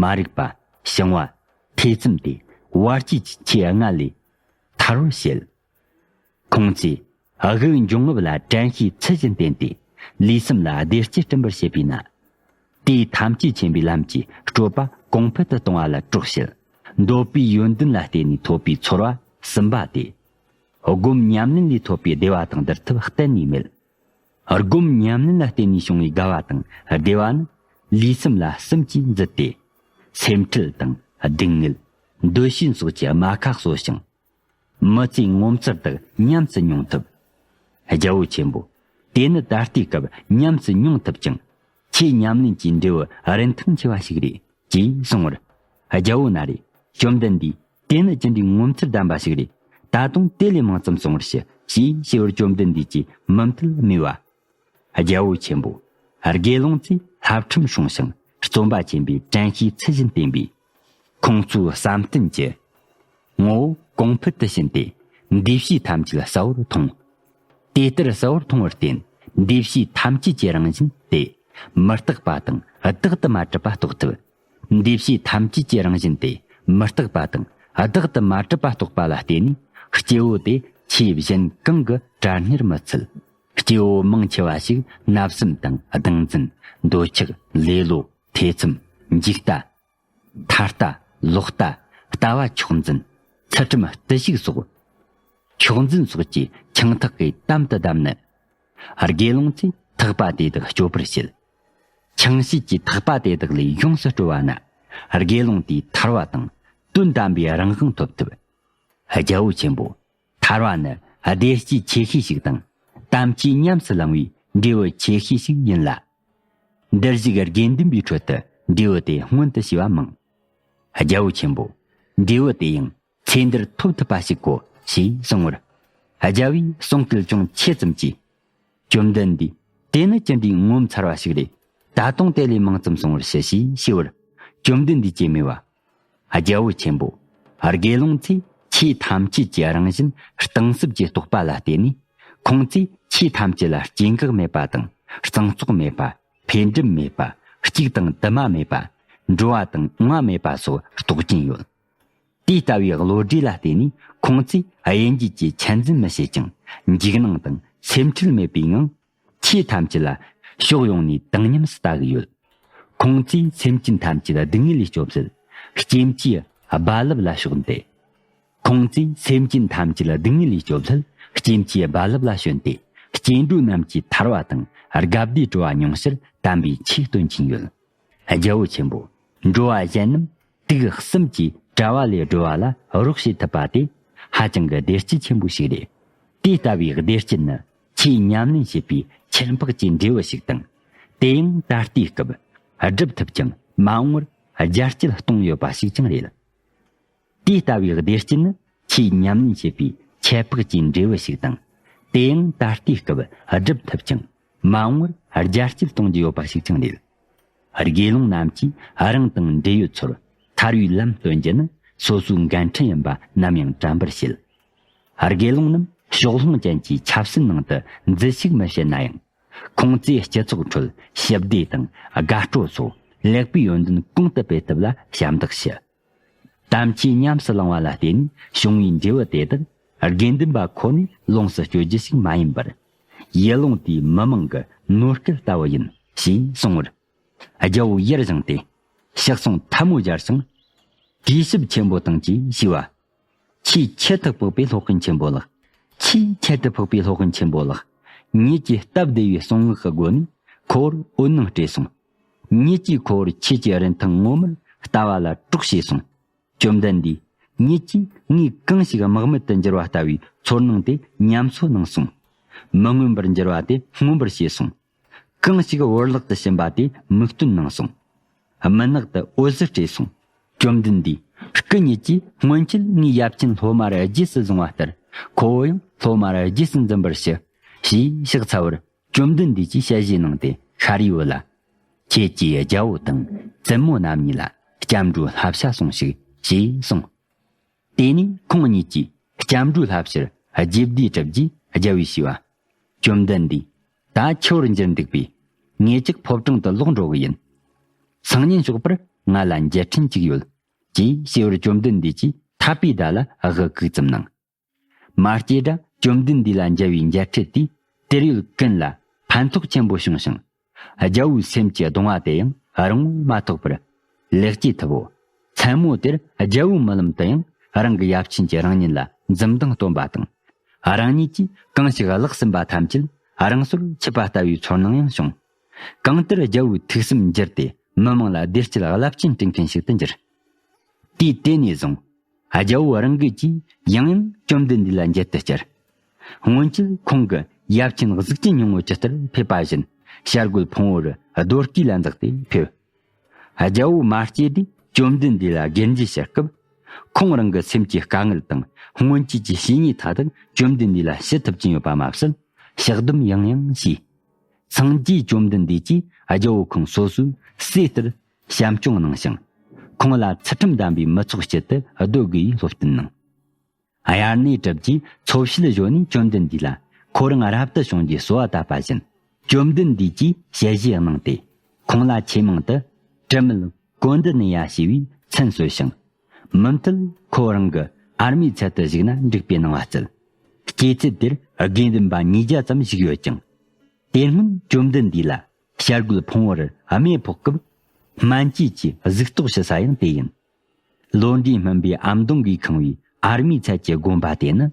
མ་རིག་པ། ཞིང་བ། ཐེ་ཚོམ་སྟེ་བར་ཆད་ཀྱི་ཆོས་ལྔ་ལས་ཐར་བར་བྱེད། ཁོང་ཚོས་དབུགས་འབྱུང་རྔུབ་ལ་དྲན་ཤེས་ཚུལ་བཞིན་བསྟེན་ཏེ། ལུས་སེམས་ལ་བདེ་སྐྱིད་སྐྲུན་པར་བྱེད་པས་ན། དེས་ཐམས་ཅད་མཁྱེན་པའི་ལམ་གྱི་སྤྲོས་པ་གོང་འཕེལ་དུ་གཏོང་བ་ལ་གྲོགས་བྱེད། འདོད་པའི་ཡོན་ཏན་ལ་བརྟེན་ནས་ཐོབ་པའི་ཚོར་བ་གསུམ་པ་སྟེ། སྒོམ་ཉམས་ལེན་ལས་ཐོབ་པའི་བདེ་བ་དང་བསྡུར་ཐབས་གཏན་ནས་མེད། སྒོམ་ཉམས་ལེན་ལ་བརྟེན་ནས་བྱུང་བའི་དགའ་བ་དང་བདེ་བ་ནི་ལུས་སེམས་ལ་བསམ་གྱིས་འཛིན་ཏེ། སེམས་ཁྲལ་དང་སྡུག་བསྔལ། འདོད་ཞེན་སོགས་ཀྱི་རྨ་ཁ་གསོ་ཞིང་། མི་ཚེའི་ངོ་མཚར་དག་ཉམས་སུ་མྱོང་ཐུབ། རྒྱལ་བོ་ཆེན་པོ། དེ་ནི་ད་ལྟའི་སྐབས་ཉམས་སུ་མྱོང་ཐུབ་ཅིང་། ཆེས་ཉམས་ལེན་གྱི་འབྲས་བུ་རིན་ཐང་ཆེ་བ་ཞིག་རེད། ཅེས་གསུངས་པར། རྒྱལ་བོ་ན་རེ། བཅོམ་ལྡན་འདས། དེ་ནི་ཅི་འདྲའི་ངོ་མཚར་ལྡན་པ་ཞིག་རེད། ད་དུང་དེ་ལས་མང་ཙམ་གསུང་བར་ཞུ། ཞེས་ཞུ་བར་བཅོམ་ལྡན་འདས་ཀྱིས་མུ་མཐུད་སྨྲས་པ། རྒྱལ་བོ་ཆེན་པོ། དགེ་སློང་ཚོས་བསླབ་ཁྲིམས་སྲུང་ཞིང་། བརྩོན་པ་ཆེན་པོས་དྲན་ཤེས་ཚུལ་བཞིན་བསྟེན་པས། ཁོང་ཚོའི་བསམ་གཏན་གྱི་ངོ་བོ་གོང་འཕེལ་དུ་ཕྱིན་ཏེ། འདུས་བྱས་ཐམས་ཅད་གསལ་བོར་མཐོང་། དེ་ལྟར་གསལ་བོར་མཐོང་བར་བརྟེན། འདུས་བྱས་ཐམས་ཅད་ཀྱི་རང་བཞིན་དེ་མི་རྟག་པ་དང་བདག་ཏུ་མ་གྲུབ་པ་རྟོགས་ཐུབ། འདུས་བྱས་ཐམས་ཅད་ཀྱི་རང་བཞིན་དེ་མི་རྟག་པ་དང་བདག་ཏུ་མ་གྲུབ་པ་རྟོགས་པ་ལ་བརྟེན་ནས། སྐྱེ་བོ་དེ་ཆོས་གཞན་གང་གི་གྲལ་སྙེར་མི་ཚུད། སྐྱེ་བོ་མང་ཆེ་བ་ཞིག་བརྣབ་སེམས་དང་སྡང་འཛིན། འདོད་ཆགས། ལེ་ལོ། ཐེ་ཚོམ། འཇིགས་ལྟ། ཐར་ལྟ། ལོག་ལྟ། ལྟ་བ་མཆོག་འཛིན། ཚུལ་ཁྲིམས་བརྟུལ་ཞུགས་སོགས། མཆོག་འཛིན་སོགས་ཀྱི་ཆང་ཐག་གིས་དམ་དུ་བསྡམས་ནས། དགེ་སློང་ཚོས་ཐག་པ་དེ་དག་གཅོད་པར་བྱེད། ཆང་བྱད་ཀྱི་ཐག་པ་དེ་དག་ལས་ཡོངས་སུ་གྲོལ་བ་ན། དགེ་སློང་དེས་ཐར་བ་དང་དོན་དམ་པའི་རང་དབང་ཐོབ་ཐུབ། རྒྱལ་བོ་ཆེན་པོ། ཐར་བ་ནི་བདེ་སྐྱིད་ཆེ་ཤོས་ཤིག་དང་། དམ་ཆོས་ཉམས་སུ་བླང་བའི་འབྲས་བུ་ཆེ་ཤོས་ཤིག་ཡིན་ལ། འདིར་བཞུགས་དགེ་འདུན་པའི་ཁྲོད་དུ་འབྲས་བུ་དེ་མངོན་དུ་བྱས་པ་མང་། རྒྱལ་པོ་ཆེན་པོ། འབྲས་བུ་དེ་ཡང་ཚེ་འདིར་ཐོབ་ཐུབ་པ་ཞིག་གོ་ཞེས་གསུང་བར། རྒྱལ་པོས་གསུང་སྐད་ཅུང་ཆེ་ཙམ་གྱིས། བཅོམ་ལྡན་འདས། དེ་ནི་ཅི་འདྲའི་ངོ་མཚར་བ་ཞིག་རེད། ད་དུང་དེ་ལས་མང་ཙམ་གསུང་བར་ཞུ་ཞེས་ཞུས་པར། བཅོམ་ལྡན་འདས་ཀྱིས་སྨྲས་པ། རྒྱལ་པོ་ཆེན་པོ། དགེ་སློང་ཚོས་ཆོས་ཐམས་ཅད་ཀྱི་རང་བཞིན་གཏིང་ཟབ་ཀྱིས་རྟོགས་པ་ལ་བརྟེན་ནས། ཁོང་ཚོས་ཆོས་ཐམས་ཅད་ལ་སྐྱེ་འགག་མེད་པ་དང་གཙང་བཙོག་མེད་པ། འཕེལ་འགྲིབ་མེད་པ། གཅིག་དང་དུ་མ་མེད་པ། འགྲོ་བ་དང་ལངས་པ་མེད་པ་སོགས་རྟོགས་ཀྱིན་ཡོད། དེ་ལྟ་བུའི་བློ་གྲོས་ལ་བརྟེན་ནས་ཁོང་ཚོས་དབྱེ་འབྱེད་ཀྱི་ཆ་འཛིན་མི་བྱེད་ཅིང་། འཇིགས་སྣང་དང་སེམས་ཁྲལ་མེད་པའི་ངང་། ཆོས་ཐམས་ཅད་ལ་ཕྱོགས་ཡོངས་ནས་དྭངས་སྙོམས་སུ་ལྟ་གི་ཡོད། ཁོང་ཚོས་སེམས་ཅན་ཐམས་ཅད་སྡུག་བསྔལ་ལས་སྐྱོབ་སྲིད། སྐྱེ་འཆིའི་རྦ་རླབས་ལ་ཕྱོགས་ཏེ། ཁོང་ཚོས་སེམས་ཅན་ཐམས་ཅད་སྡུག་བསྔལ་ལས་སྐྱོབ་སྲིད། སྐྱེ་འཆིའི་རྦ་རླབས་ལ་ཞོན་ཏེ། སྐྱེ་འགྲོ་རྣམས་ཀྱི་ཐར་བ་དང་དགའ་བདེའི་སྤྲོ་བ་མྱོང་ཕྱིར་དམ་པའི་ཆོས་སྟོན་གྱིན་ཡོད། རྒྱལ་པོ་ཆེན་པོ། འགྲོ་བ་གཞན་རྣམས་དུག་གསུམ་གྱི་དྲ་བ་ལས་སྒྲོལ་བ་ལ་རོགས་བྱེད་ཐུབ་པ་དེ་ཧ་ཅང་གི་བདེ་སྐྱིད་ཆེན་པོ་ཞིག་རེད། དེ་ལྟ་བུའི་བདེ་སྐྱིད་ནི་ཆེས་ཉམས་ལེན་བྱེད་པའི་ཁྱད་འཕགས་ཀྱི་འབྲས་བུ་ཞིག་དང་། དེ་ཡང་ད་ལྟའི་སྐབས་སྒྲུབ་ཐུབ་ཅིང་མ་འོངས་པར་རྒྱ་སྐྱེད་གཏོང་ཡོད་པ་ཞིག་ཀྱང་རེད། དེ་ལྟ་བུའི་བདེ་སྐྱིད་ནི་ཆེས་ཉམས་ལེན་བྱེད་པའི་ཁྱད་འཕགས་ཀྱི་འབྲས་བུ་ཞིག་དང་། དེ་ཡང་ད་ལྟའི་སྐབས་སྒྲུབ་ཐུབ་ཅིང་མ་འོངས་པར་རྒྱ་སྐྱེད་གཏོང་རྒྱུ་ཡོད་པ་ཞིག་ཀྱང་རེད། དགེ་སློང་རྣམས་ཀྱིས་རང་དང་འབྲེལ་ཡོད་ཚོར་ཐར་བའི་ལམ་སྟོན་རྒྱུ་ནི་སོ་སོའི་འགན་འཁྲི་ཡིན་པ་ནམ་ཡང་དྲན་པར་བྱེད། དགེ་སློང་རྣམས་ཕྱོགས་ལྷུང་ཅན་གྱི་ཆབ་སྲིད་ནང་དུ་འཛུལ་ཞུགས་མི་བྱེད་ན་ཡང་། ཁོང་ཚོས་སྤྱི་ཚོགས་ཁྲོད་ཞི་བདེ་དང་དགའ་སྤྲོ་སོགས་ལེགས་པའི་ཡོན་ཏན་གོང་དུ་སྤེལ་ཐབས་ལ་ཞབས་འདེགས་ཞུ། དམ་ཆོས་ཉམས་སུ་བླང་བ་ལ་བརྟེན་ནས་བྱུང་བའི་འབྲས་བུ་དེ་དག་དགེ་འདུན་པ་ཁོ་ནས་ལོངས་སུ་སྤྱོད་རྒྱུ་ཞིག་མ་ཡིན་པར། ཡུལ་ལུང་དེའི་མི་མང་གི་ནོར་སྐལ་ལྟ་བུ་ཡིན་ཞེས་གསུངས་པར། རྒྱལ་པོ་ཡར་བཞེངས་ཏེ། ཕྱག་ཟུང་ཐལ་མོ་སྦྱར་ཞིང་། གུས་ཞབས་ཆེན་པོ་དང་བཅས་ཞུས་པ། ཆེས་ཁྱད་དུ་འཕགས་པའི་སློབ་དཔོན་ཆེན་པོ་ལགས། ཆེས་ཁྱད་དུ་འཕགས་པའི་སློབ་དཔོན་ཆེན་པོ་ལགས། ཉིད་ཀྱིས་སྟབས་བདེ་བའི་གསུང་ངག་གི་སྒོ་ནས་ཁོ་བོར་འོད་སྣང་སྤྲས་སོང་། ཉིད་ཀྱིས་ཁོ་བོར་ཆོས་ཀྱི་རིན་ཐང་ངོ་མར་ལྟ་བ་ལ་གྲོགས་བྱས་སོང་། བཅོམ་ལྡན་འདས། ཉིད་ཀྱིས་ངས་གང་ཞིག་དམག་མེད་དུ་འགྱུར་བ་ལྟ་བུའི་ཚོར་སྣང་དེ་ཉམས་གསོ་གནང་སོང་། མི་མངོན་པར་འགྱུར་བ་དེ་མངོན་པར་བྱས་སོང་། གང་ཞིག་བོར་བརླག་ཏུ་ཕྱིན་པ་དེ་མིག་སྟོན་གནང་སོང་། མུན་ནག་ཏུ་འོད་ཟེར་སྤྲས་སོང་། བཅོམ་ལྡན་འདས། སྐུ་ཉིད་ཀྱིས་སྔོན་ཆད་ངའི་ཡབ་ཆེན་སློབ་མར་རྗེས་སུ་བཟུང་བ་ལྟར། ཁོ་བོ་ཡང་སློབ་མར་རྗེས་སུ་འཛིན་པར་ཞུ། ཞེས་ཕྱག་འཚལ་བར། བཅོམ་ལྡན་འདས་ཀྱིས་ཞལ་བཞེས་གནང་སྟེ། ཤཱ་རིའི་བུ་ལ། ཁྱེད་ཀྱིས་རྒྱལ་པོ་དང་བཙུན་མོ་རྣམ་གཉིས་ལ་སྐྱབས་འགྲོའི་བསླབ་བྱ་སྲུངས་ཤིག་ཅེས་གསུངས། དེ་ནས་ཁོང་གཉིས་ཀྱིས་སྐྱབས་འགྲོའི་བསླབ་བྱར་རྗེས་ཟློས་གྲུབ་རྗེས་རྒྱལ་པོས་ཞུས་པ། བཅོམ་ལྡན་འདས། ད་འཆི་བར་འགྱུར་འདུག་པས། ངེད་ཅག་ཕོ་བྲང་དུ་ལོག་འགྲོ་གི་ཡིན། སང་ཉིན་ཞོགས་པར་ང་ལ་མཇལ་འཕྲིན་གཅིག་ཡོད། ཅེས་ཞུས་པར་བཅོམ་ལྡན་འདས་ཀྱིས་ཐར་པའི་བརྡ་ལ་དབུ་གུག་ཙམ་གནང་། མ་སྐྱེས་དགྲ་བཅོམ་ལྡན་འདས་ལ་མཇལ་བའི་མཇལ་འཕྲད་དེས་དེར་ཡོད་ཀུན་ལ་ཕན་ཐོགས་ཆེན་པོ་བྱུང་ཞིང་། རྒྱལ་པོའི་སེམས་ཀྱི་གདུང་བ་དེ་ཡང་རིང་བོ་མ་ཐོགས་པར་ལེགས་སྐྱེས་ཐུབ་བོ། མཚན་མོ་དེར་རྒྱལ་པོའི་རྨི་ལམ་དུ་ཡང་རང་གི་ཡབ་ཆེན་གྱིས་རང་ཉིད་ལ་འཛུམ་མདངས་སྟོན་པ་དང་། རང་ཉིད་ཀྱིས་གང་ཞིག་བརླག་ཟིན་པ་ཐམས་ཅད་རང་སོར་ཆུད་པ་ལྟ་བུའི་ཚོར་སྣང་ཡང་བྱུང་། གང་ལྟར་རྒྱལ་པོའི་ཐུགས་སེམས་འགྱུར་ཏེ་མི་མང་ལ་བདེ་སྐྱིད་རླབས་ཆེན་སྤྲད་མཁན་ཞིག་ཏུ་འགྱུར། དུས་དེ་ནས་བཟུང་། རྒྱལ་པོ་རང་འགུལ་གྱིས་ཡང་ཡང་བཅོམ་ལྡན་འདས་ལ་མཇལ་དུ་བཅར། སྔོན་ཆད་ཁོང་གི་ཡབ་ཆེན་གཟུགས་ཅན་སྙིང་པོ་ཇི་ལྟར་ཕེབས་པ་བཞིན་བྱ་རྒོད་ཕུང་པོར་རྡོ་སྐས་ལ་འཛེགས་ཏེ་ཕེབས། རྒྱལ་པོ་མ་སྐྱེས་དུས་བཅོམ་ལྡན་འདས་ལ་དགེ་འདུན་ཞུ་སྐབས། ཁོང་རང་གི་སེམས་ཀྱི་དཀའ་ངལ་དང་སྔོན་ཆད་ཀྱི་བྱས་ཉེས་མཐའ་དག་བཅོམ་ལྡན་འདས་ལ་ཞུ་ཐུབ་ཀྱིན་ཡོད་པ་མ་ཟད། ཕྱག་སྡོམ་ཡང་ཡང་བྱས། སངས་རྒྱས་བཅོམ་ལྡན་འདས་ཀྱིས་རྒྱལ་པོ་ཁོང་སོ་སོའི་སྲས་ལྟར་བྱམས་སྐྱོང་གནང་ཞིང་། ཁོང་ལ་ཚུལ་ཁྲིམས་ལྡན་པའི་མི་ཚོགས་སྤྱི་དུ་སྡོད་དགོས་པའི་སློབ་སྟོན་གནང་། དབྱར་གནས་གྲུབ་རྗེས་འཚོ་བྱེད་གཞོན་ནུའི་བཅོམ་ལྡན་འདས་ལ་ཁོ་རང་རབ་ཏུ་བྱུང་རྒྱུའི་གསོལ་བ་བཏབ་པ་བཞིན། བཅོམ་ལྡན་འདས་ཀྱིས་ཞལ་བཞེས་གནང་སྟེ། ཁོང་ལ་ཆེས་མང་དུ་དྲི་མེད་ཀོན་ཌ་ནི་ཡ་ཞེས་པའི་མཚན་གསོལ་ཞིང་། མུ་མཐུད་ཁོ་རང་གི་ཨར་མའི་ཚལ་དུ་བཞུགས་ན་འགྲིག་པའི་གནང་བ་སྩལ། སྐྱེད་ཚལ་དེར་དགེ་འདུན་པ་ཉིས་བརྒྱ་ཙམ་བཞུགས་ཡོད་ཀྱང་། དེ་སྔོན་བཅོམ་ལྡན་འདས་ལ་བྱ་རྒོད་ཕུང་པོར་རྨས་ཕོག་སྐབས། སྨན་བཅོས་ཀྱི་གཟིགས་རྟོག་ཞུ་ས་ཡང་དེ་ཡིན། ལོ་འབྲས་སྨིན་པའི་ཨ་མདོ་གིས་ཁེངས་པའི་ཨར་མའི་ཚལ་གྱི་དགོན་པ་དེ་ནི་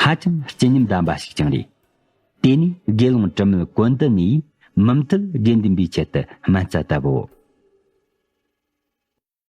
ཧ་ཅང་སྤྱི་སྙོམས་ལྡན་པ་ཞིག་ཀྱང་རེད། དེ་ནས་དགེ་སློང་དྲི་མེད་ཀོན་ཏི་ནི་ཡིས་མུ་མཐུད་དགེ་འདུན་པའི་ཆེད་དུ་སྨན་རྩྭ་བཏབ་བོ།